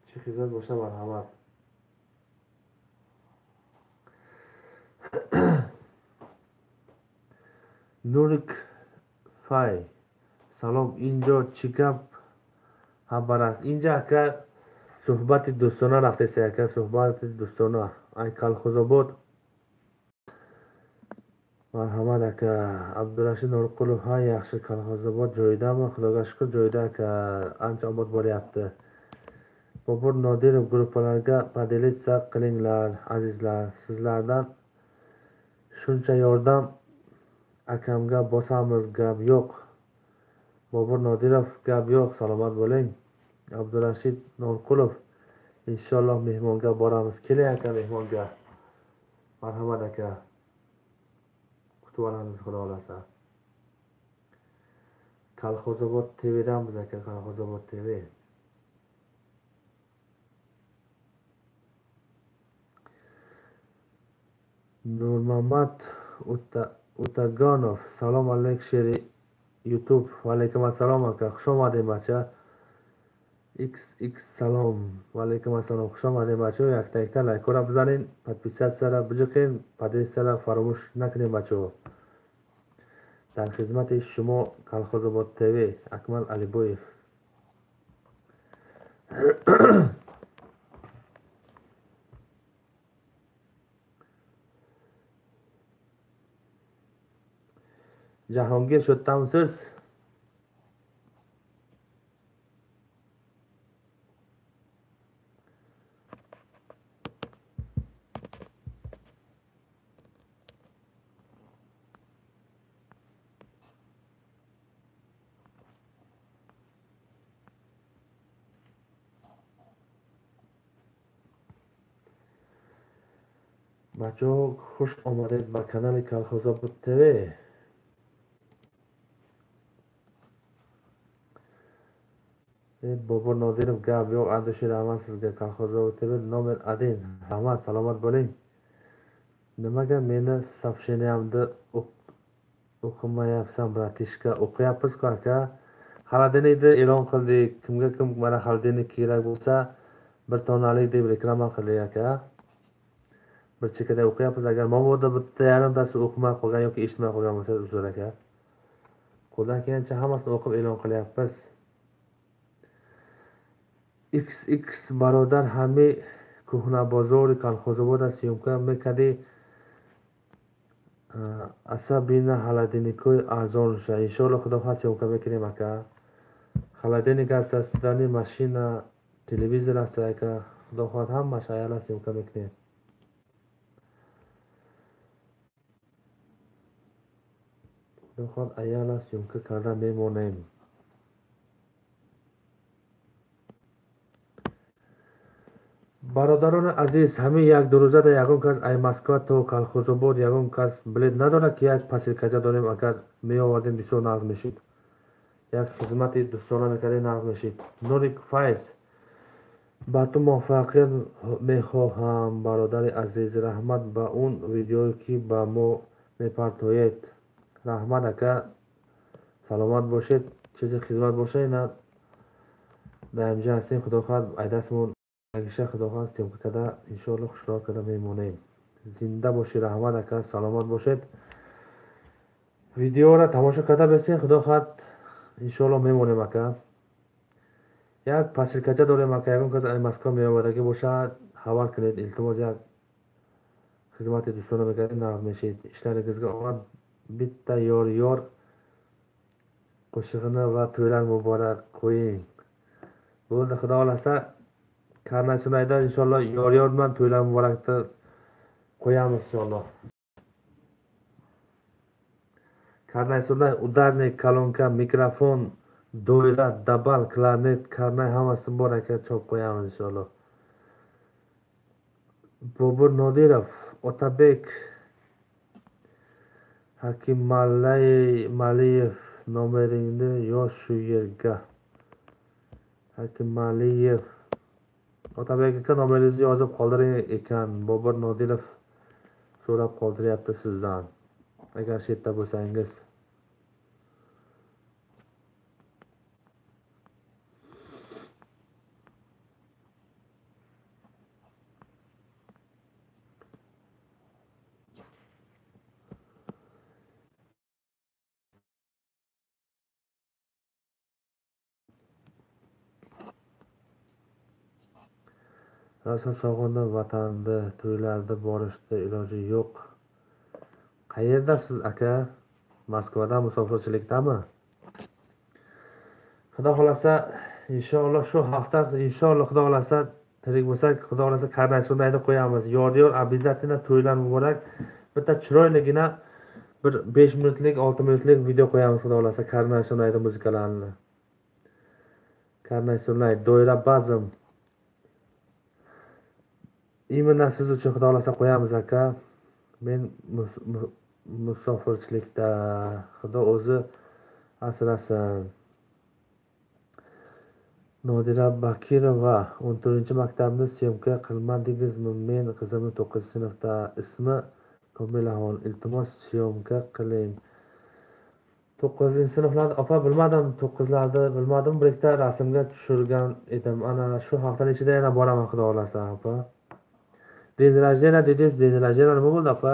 Чӣ хизмат боша, марҳамат. Нурик Фай, салом, инҷо чӣ гап хабар аст? Инҷа ака суҳбати дӯстона рафтеса, ака, суҳбати дӯстона. Ай Колхозобод. Марҳамат ака. Abdurashid Norqulov, ha yaxshi, Kolxozobod joyidami? Xudoga shukr, joyida aka, ancha obod bo'lyapti. Bobur Nodirov, gruppalarga поделиться qilinglar, azizlar. Sizlardan shuncha yordam akamga bosamiz, gap yo'q. Bobur Nodirov, gap yo'q, salomat bo'ling. Abdurashid Norqulov, inshaalloh mehmonga boramiz. Keling aka mehmonga. Marhamat aka. Kutib olamiz, xudo xohlasa. Kolxozobod TVdan biz aka, Kolxozobod TV. Nurmamat Utagonov, salom alayk sheri YouTube. Va alaykum assalom aka, xush omading bacha. XX salom. Va alaykum assalom. Хуш омадед бачаҳо. Якта якта лайкҳоро бизанед, подписатсияро биҷиқед, поделитсияро фаромӯш накунед бачаҳо. Дар хизмати шумо Колхозобод ТВ, Акмал Алибоев. Jahongir shu yerdamisiz? Бачаҳо, хуш омадед ба канали Колхозобод ТВ. Bobur Nodirov, gap yo'q, Ardasher rahmat sizga. Kolxozobod TV nomer 1. Rahmat, salomat bo'ling. Nimaga meni сообщениямni o'qimayapsan, bratishka? O'qiyapmiz-ku aka. Холодильникni e'lon qildik. Kimga kim mana холодильник kerak bo'lsa, bir tonalik deb reklama qildik aka. Bir chekada o'qiyapmiz. Agar mabodo bitta yarimtasi o'qimay qolgan yoki eshitmay qolgan bo'lsa, uzr aka. Qo'ldan kelgancha hammasini o'qib e'lon qilyapmiz. XX бародар, ҳами кӯҳнабозори Колхозобода съёмка мекардӣ, асабина холодильникҳои арзон ша. Иншоалло худо хоҳад съёмка мекунем ака. Холодильник аст, стиральный машина, телевизор аст ака. Худо хоҳад ҳамааш аяла съёмка мекунем. Худо хоҳад аяла съёмка карда мемонем. Бародарони азиз, ҳамин як ду рӯзада ягон кас ай Москва то Колхозобод ягон кас билет надорад ки як посилкача дорем, агар меовардем бисёр нағз мешид. Як хизмати дӯстона мекардем, нағз мешид. Нурик Файз, ба ту муваффақият мехоҳам бародари азиз. Раҳмат ба он видеое ки ба мо мепартоед. Раҳмат ака, саломат бошед. Чизе хизмат боша, ина дар инҷа ҳастем. Худо хоҳад айдастмон агиша, худо хоҳад съёмка карда иншоалло хушроқ карда мемонем. Зинда бошед, раҳмат ака, саломат бошед. Видеоро тамошо карда бесен, худо хоҳад иншоалло мемонем ака. Як посилкача дорем ака, ягон кас ай Москва меовардагӣ бошад, хабар кунед, илтимос. Як хизмати дӯстона мекардем, нағз мешид. Ishlaringizga omad. Bitta yor yor qo'shig'ini va to'ylar muborak qo'ying. Bo'ldi, xudo xohlasa karnay sunayda inshaalloh yor yor bilan to'ylar muborakni qo'yamiz inshaalloh. Karnay sunay, udarnik, kolonka, mikrofon, doira, dabal, klarnet, karnay hammasi bor aka, chop qo'yamiz inshaalloh. Bobur Nodirov, Otabek Hakimaliyev, nomeringni yoz shu yerga. Hakimaliyev Otabek aka, nomeringizni yozib qoldiring ekan. Bobur Nodirov so'rab qoldiryapti sizdan. Agar shu yerda bo'lsangiz. Rosa sog'indim vatanni, to'ylarda borishda iloji yo'q. Qayerdasiz aka? Moskvada musofirchilikdami? Xudo xolasa inshaalloh shu hafta, inshaalloh xudo xolasa tirik bo'lsak, xudo xolasa karnay surnayni qo'yamiz. Yor yor обязательно to'ylar muborak. Bitta chiroyligina bir 5 minutlik, 6 minutlik video qo'yamiz xudo xolasa karnay surnayni muzikalarini. Karnay surnay, doira bazm. Именно siz uchun xudo xolasa qo'yamiz aka. Men musofirchilikda, xudo o'zi asrasin. Nodira Bakirova, 14-maktabni syomka qilmadingizmi? Men qizimni 9-sinfda, ismi Komilaxon, iltimos syomka qiling. 9-sinflarda opa bilmadim, 9-larda bilmadim, bir ikkita rasmga tushirgan edim. Ana shu haftani ichida yana boraman xudo xolasa opa. День рождения dedingiz, день рождения nima bo'ldi opa?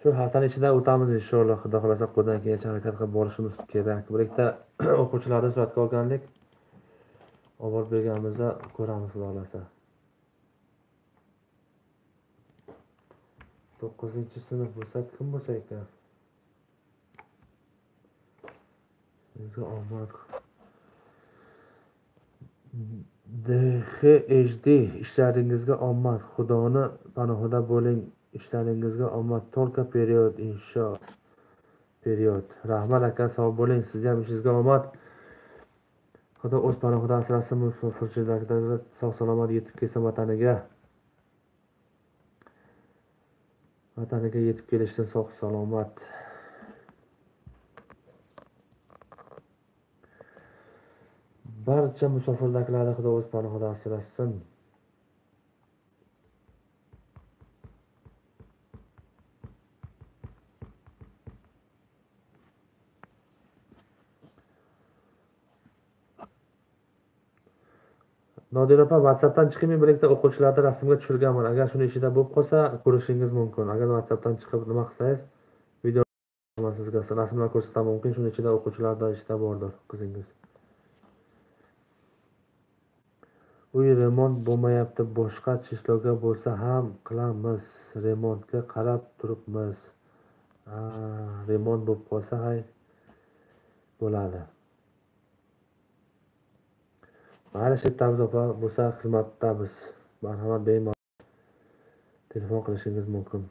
Shu haftani ichida o'tamiz inshaalloh, xudo xolasa qo'ldan kelgancha harakat qilib borishimiz kerak. Bir ikkita o'quvchilarni suratga olgandik. Olib borib berganimizda ko'ramiz xudo xolasa. 9-sinf bo'lsa kim bo'lsa ekan? Sizga omad. DHHD ishlaringizga omad. Xudoni panohida bo'ling. Ishlaringizga omad. Tolka period insho period. Rahmat aka, sog' bo'ling. Sizga ham ishingizga omad. Xudo o'z panohida asrasin. Musofirchilikda sog' salomat yetib kelsin vataniga. Vataniga yetib kelishsin sog' salomat. Barcha musofirdagilarni Xudo o'z panohida asrasin. Nodira opa, WhatsAppdan chiqib men bir ikkita o'quvchilarni rasmga tushirganman. Agar shuni ichida bo'lib qolsa, ko'rishingiz mumkin. Agar WhatsAppdan chiqib nima qilsangiz, video sizga rasmlar ko'rsataman mumkin. Shuni ichida o'quvchilarda ichida bordir qizingiz. Uy remont bo'lmayapti, boshqa chisloga bo'lsa ham qilamiz. Remontga qarab turibmiz. Remont bo'lib qolsa hay bo'ladi. Mayli, shetamiz opa, bo'lsa xizmatdamiz. Marhamat, bemalol telefon qilishingiz mumkin.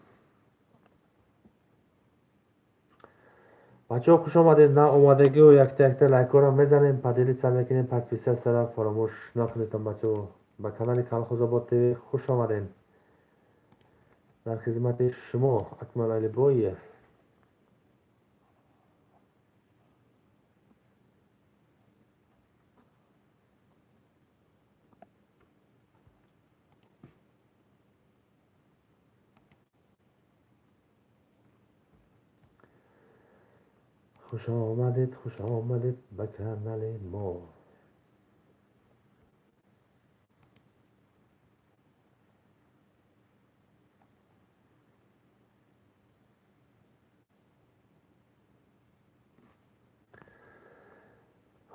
Бачаҳо хуш омадед. На омадагиу якта-якта лайкҳоро мезанем, поделиться мекунем, подписаться фаромӯш накунед бачаҳо. Ба канали Колхозобод ТВ хуш омадед. Дар хизмати шумо Акмал Алибоев. Xush omadid, xush omadid ba kanali mo.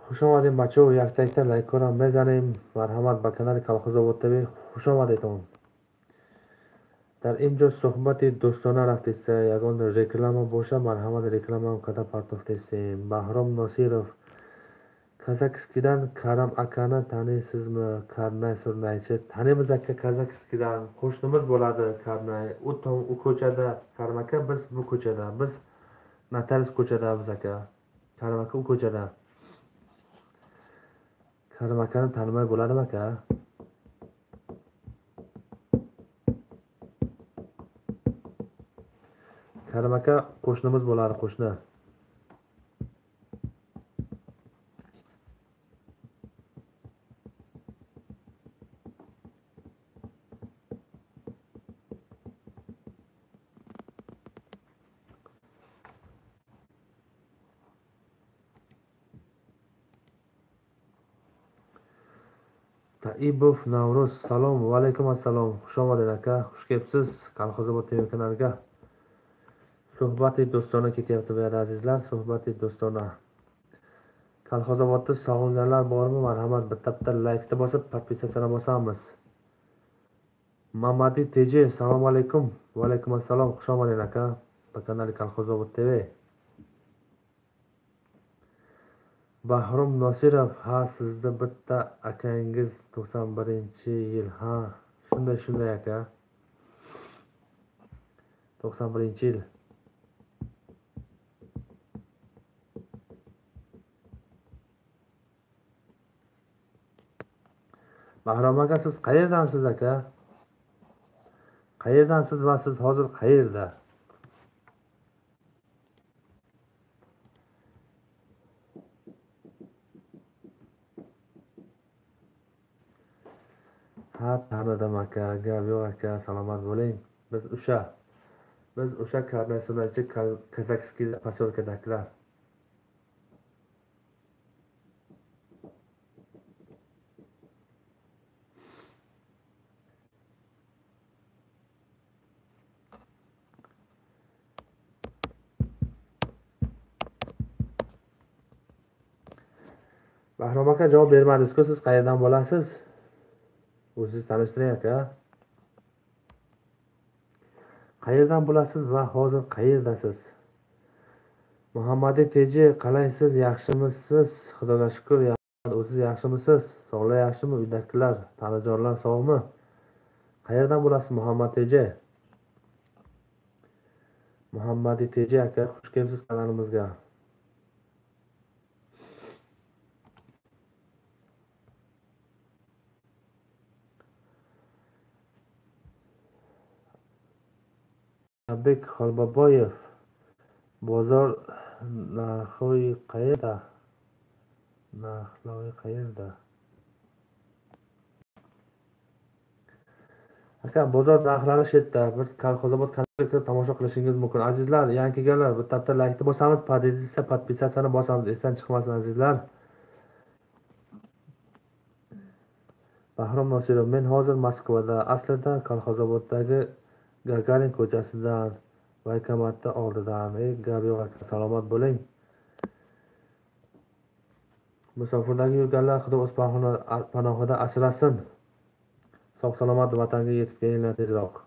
Xush omadid бачаҳо, якта-якта лайкҳоро мезанем. Марҳамат ба канали Колхозобод ТВ хуш омадедон. Дар ин ҷо суҳбати дӯстона рафтеса, ягон реклама боша, марҳамат рекламаам када партофтесем. Баҳром Носиров, Казакскидан Карам акани танисizmi? Karnay surnaychi. Tanimiz aka, Kazakskidan qo'shnimiz bo'ladi Karnay. U tom u ko'chada Karam aka, biz bu ko'chada. Biz notarius ko'chadamiz aka. Karam aka u ko'chada. Karam akani tanimay bo'ladimi aka? Karim aka qo'shnimiz bo'ladi, qo'shni. Taibov Navruz, salom va alaykum assalom. Xush omading aka, xush kelibsiz Kolxozobod TV kanaliga. Suhbati do'stona ketyapti bu yerda azizlar, suhbati do'stona. Kolxozobodda sog'inganlar bormi? Marhamat, bitta-bitta laykni bosib, podpisatsiyani bosamiz. Mamadi TJ, assalomu alaykum. Va alaykum assalom. Xush omading aka. Ba kanali Kolxozobod TV. Bahrom Nosirov, ha, sizni bitta akangiz 91-yil. Ha, shunday shunday aka. 91-yil. Bahrom aka, siz qayerdansiz aka? Qayerdansiz va siz hozir qayerda? Ha, tanidim aka, gap yo'q aka, salomat bo'ling. Biz o'sha karnaysunaychi Kazakskiy posyolkadagilar. Bahrom aka javob bermadingiz-ku, siz qayerdan bo'lasiz? O'zingiz tanishtiring aka. Qayerdan bo'lasiz va hozir qayerdasiz? Muhammadi Teji, qalaysiz, yaxshimisiz? Xudoga shukr, o'zingiz yaxshimisiz? Sog'lar yaxshimi? Uydagilar, tanajonlar sog'mi? Qayerdan bo'lasiz Muhammad Teji? Muhammadi Teji aka, xush kelibsiz kanalimizga. Abek Xolboboyev, bozor narxi qayerda? Narxlari qayerda? Aka, bozor narxlari shu yerda. Bir Kolxozobod kanaliga kirib tomosha qilishingiz mumkin. Azizlar, yangi kelganlar, bitta laykni bosamiz, podpisa, podpisatsiyani bosamiz, esdan chiqmasin azizlar. Bahrom Nosirov, men hozir Moskvada, aslida Kolxozoboddagi Gagarin ko'chasidan, Vaykamatda oldidan. Ey, gap yo'q aka, salomat bo'ling. Musofirlarga yurganlar Xudo o'z panohida asrasin. Sog' salomat vatanga yetib kelinglar tezroq.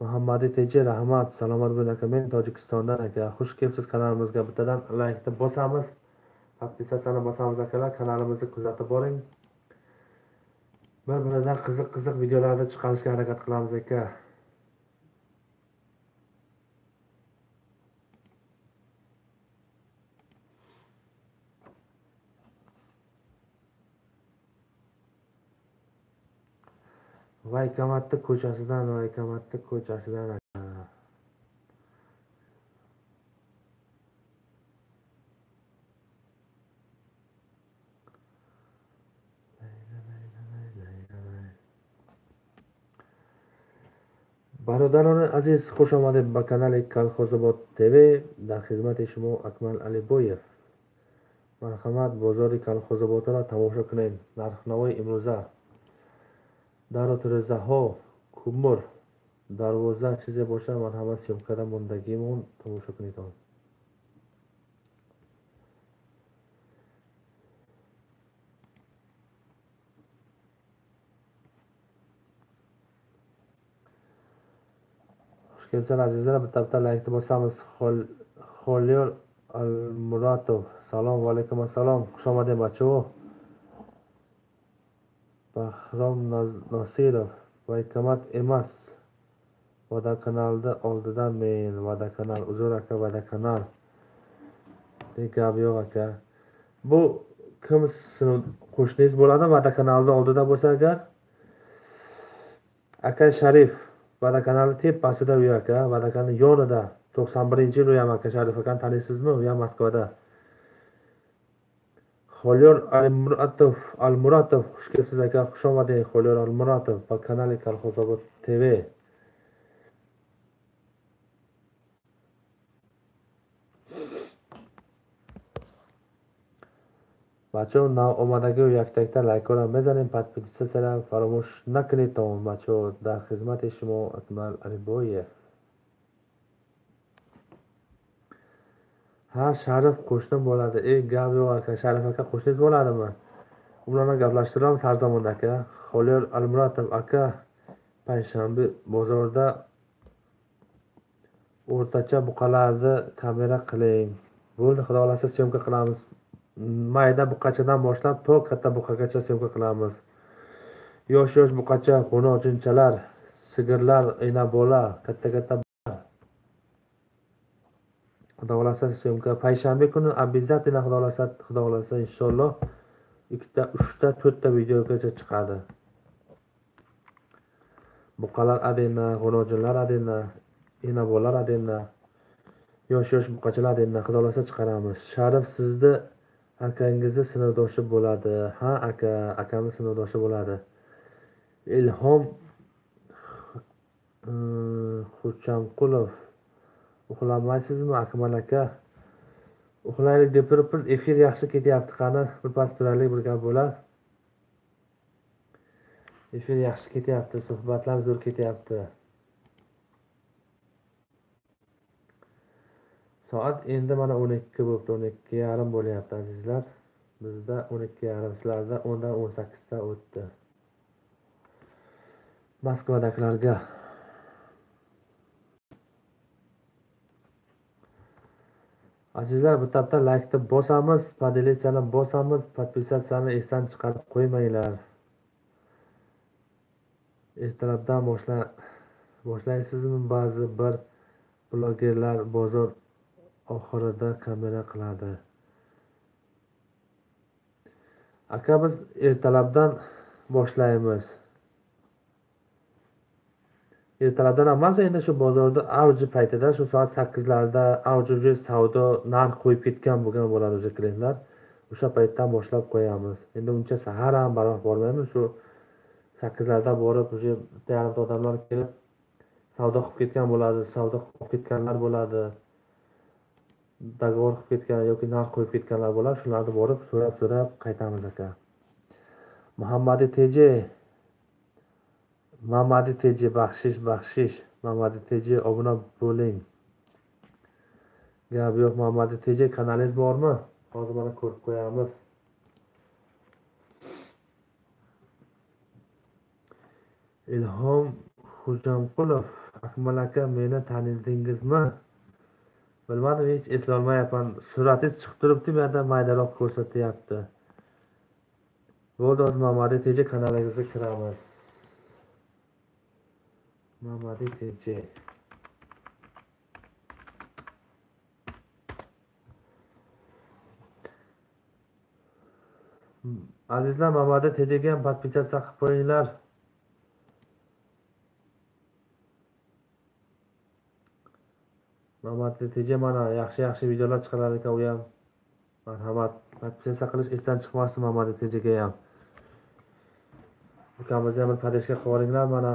Muhammadi Teji, rahmat, salomat bo'ling aka. Men Tojikistondan aka. Xush kelibsiz kanalimizga. Bittadan laykni bosamiz, podpisatsiyani bosamiz akalar. Kanalimizni kuzatib boring. Bir-biridan qiziq-qiziq videolarni chiqarishga harakat qilamiz aka. Vaykamatda ko'chasidan, Vaykamatda ko'chasidan. Бародарони азиз, хуш омадед ба канали Колхозобод ТВ. Дар хизмати шумо Акмал Алибоев. Марҳамат, бозори Колхозободро тамошо кунед. Нархнавои имрӯза: дару тирезаҳо, кумур, дарвоза, чизе бошад, марҳамат съёмкада мондагимон тамошо кунед он. Xush kelibsan azizlar, bitta bitta laykni bosamiz. Xolyor Almuratov, salom va alaykum assalom, xush omading bacho. Bahrom Nosirov, Vaykamat emas, Vodokanalda oldidan men, Vodokanal, uzr aka, Vodokanal. Gap yo'q aka. Bu kim qo'shningiz bo'ladi Vodokanalda oldida bo'lsa agar? Aka Sharif, Vodokanalni tepasida uy aka, Vodokanalni yonida. 91-yil uy ham aka Sharif akani taniysizmi? U ham Moskvada. Xolyor Almuratov, xush kelibsiz aka, xush omading Xolyor Almuratov va kanali Kolxozobod TV. Бачо, нав омадагӣ якта-якта лайкҳоро мезанем, подписатсияро фаромӯш накунед. Тамом бачо, дар хизмати шумо Акмал Алибоев. Ha, Sharif qo'shnim bo'ladi. Ey, gap yo'q aka, Sharif aka qo'shningiz bo'ladimi? U bilan gaplashtiramiz har zamonda aka. Xolyor Almuratov aka, payshanba bozorda o'rtacha buqalarni kamera qiling. Bo'ldi, xudo xolasa syomka qilamiz. Mayda buqachadan boshlab to katta buqagacha syomka qilamiz. Yosh-yosh buqacha, g'unojinchalar, sigirlar, ena bola, katta-katta. Xudo xolasa syomka payshanba kuni обязательно, xudo xolasa, xudo xolasa inshaalloh 2ta, 3ta, 4ta videogacha chiqadi. Buqalar adena, g'unojinlar adena, ena bolalar adena, yosh-yosh buqachalar adena, xudo xolasa chiqaramiz. Sharif sizni akangizni sinfdoshi bo'ladi. Ha aka, akamni sinfdoshi bo'ladi. Ilhom Xo'chamqulov, uxlamaysizmi Akmal aka? Uxlaylik deb turibmiz, efir yaxshi ketyapti, qani birpas turaylik, bir gap bo'lar. Efir yaxshi ketyapti, suhbatlar zo'r ketyapti. Soat endi mana 12 bo'libdi, 12:30 bo'lyapti azizlar. Bizda 12:30, sizlarda 10dan 18 ta o'tdi. Moskvadagilarga. Azizlar, bu tarafda like'ni bosamiz, podelitsiyani bosamiz, podpisatsiyani esdan chiqarib qo'ymanglar. Ertalabdan boshlaysizmi? Ba'zi bir blogerlar bozor oxirida kamera qiladi. Aka, biz ertalabdan boshlaymiz. Ertalabdan emas, endi shu bozorda avji paytida, shu soat 8larda avji уже savdo narx qo'yib ketgan bo'lgan bo'ladi o'sha klientlar. O'sha paytdan boshlab qo'yamiz. Endi uncha sahar ham barvaqt bormaymiz, shu 8larda borib уже bitta yarimta odamlar kelib savdo qilib ketgan bo'ladi, savdo qilib ketganlar bo'ladi, dogovor qilib ketgan yoki narx qo'yib ketganlar bo'ladi. Shularni borib so'rab-so'rab qaytamiz aka. Muhammadi TJ, Mamadi TJ, baxshish, baxshish. Mamadi TJ obuna bo'ling. Gap yo'q, Mamadi TJ kanalingiz bormi? Hozir mana ko'rib qo'yamiz. Ilhom Xo'jamqulov, Akmal aka, meni tanidingizmi? Bilmadim, hech eslolmayapman. Suratingiz chiqib turibdi, bu yerda maydaroq ko'rsatyapti. Bo'ldi, hozir Mamadi TJ kanalingizga kiramiz. Mamadi TJ. Azizlar, Mamadi TJga ham podpisatsiya qilib qo'yinglar. Mamadi TJ mana yaxshi-yaxshi videolar chiqarar ekan u ham. Marhamat, podpisatsiya qilish esdan chiqmasin Mamadi TJga ham. Ukamizni ham bir podpisatsiya qilib olinglar, mana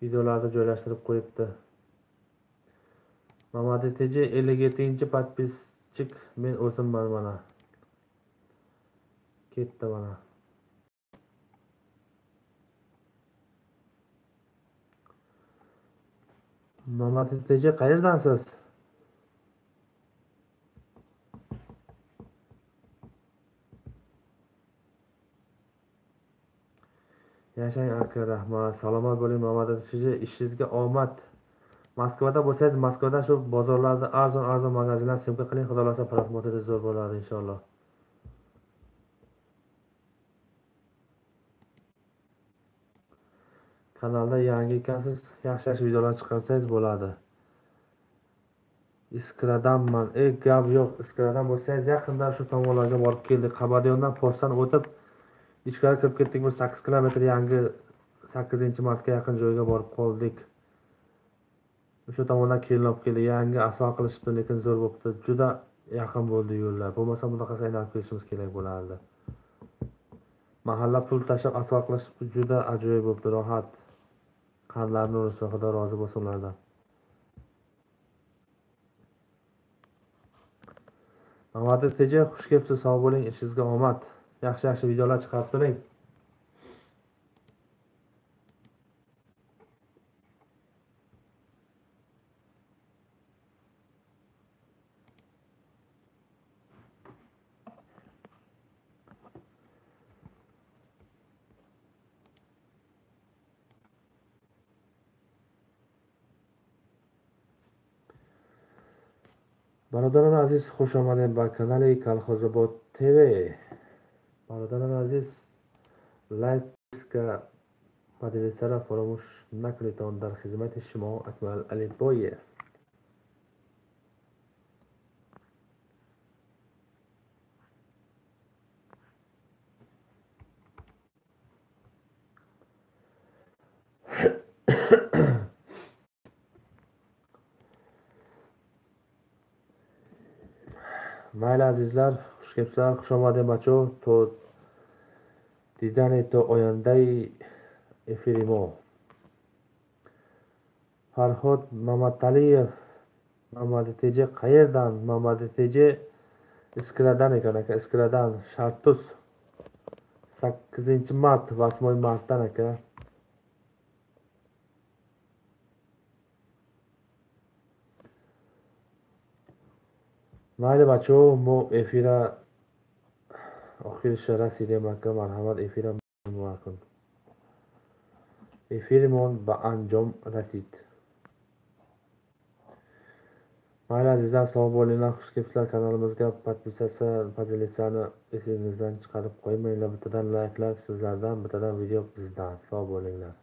videolarni joylashtirib qo'yibdi. Mamadi TJ 57-podpischik men o'zimman mana. Ketdi mana. Mamadi TJ qayerdansiz? Yashang aka, rahmat. Salomat bo'ling Mamadi TJ, ishingizga omad. Moskvada bo'lsangiz, Moskvada shu bozorlarda arzon-arzon magazinlar syomka qiling, xudo xohlasa prosmotringiz zo'r bo'ladi inshaalloh. Kanalda yangi ekansiz, yaxshi-yaxshi videolar chiqarsangiz bo'ladi. Iskradanman. Gap yo'q, Iskradan bo'lsangiz yaqinda shu tomonlarga borib keldik. Qabadiyondan postdan o'tib ichkari kirib ketdik, bir 8 kilometr yangi 8-martga yaqin joyga borib qoldik. O'sha tomondan kelin olib keldi, yangi asfalt qilishibdi, lekin zo'r bo'libdi. Juda yaqin bo'ldi yo'llar. Bo'lmasa bunaqasi aylanib kelishimiz kerak bo'lardi. Mahalla pul tashlab asfalt qilishibdi, juda ajoyib bo'libdi, rohat. Qanlarni ursin, Xudo rozi bo'lsin ulardan. Mamadi TJ, xush kelibsiz, sog' bo'ling, ishingizga omad. Yaxshi-yaxshi videolar chiqarib turing. Бародарони азиз, хуш омадед ба канали Колхозобод ТВ. Бародарони азиз, лайк, поделиться фаромӯш накунед. Он дар хизмати шумо Акмал Алибоев. Mayli azizlar, xush kelibsizlar, xush omading bacho. Дидане то ояндаи эфири мо. Фарҳод Мамадалиев, Мамади ТЖ qayerdan? Мамади ТЖ Iskiradan ekan aka, Iskiradan, Shartuz. 8 mart, 8 martdan aka. Mayli, бачаҳо, мо эфира охириша расидем, ака. Марҳамат, эфира кун. Эфиримон ба анҷом расид. Mayli, azizlar, sog' bo'linglar, xush kelibsizlar kanalimizga. Подписаться, поделиться ni esingizdan chiqarib qo'ymanglar. Bittadan layklar sizlardan, bittadan video bizdan. Sog' bo'linglar.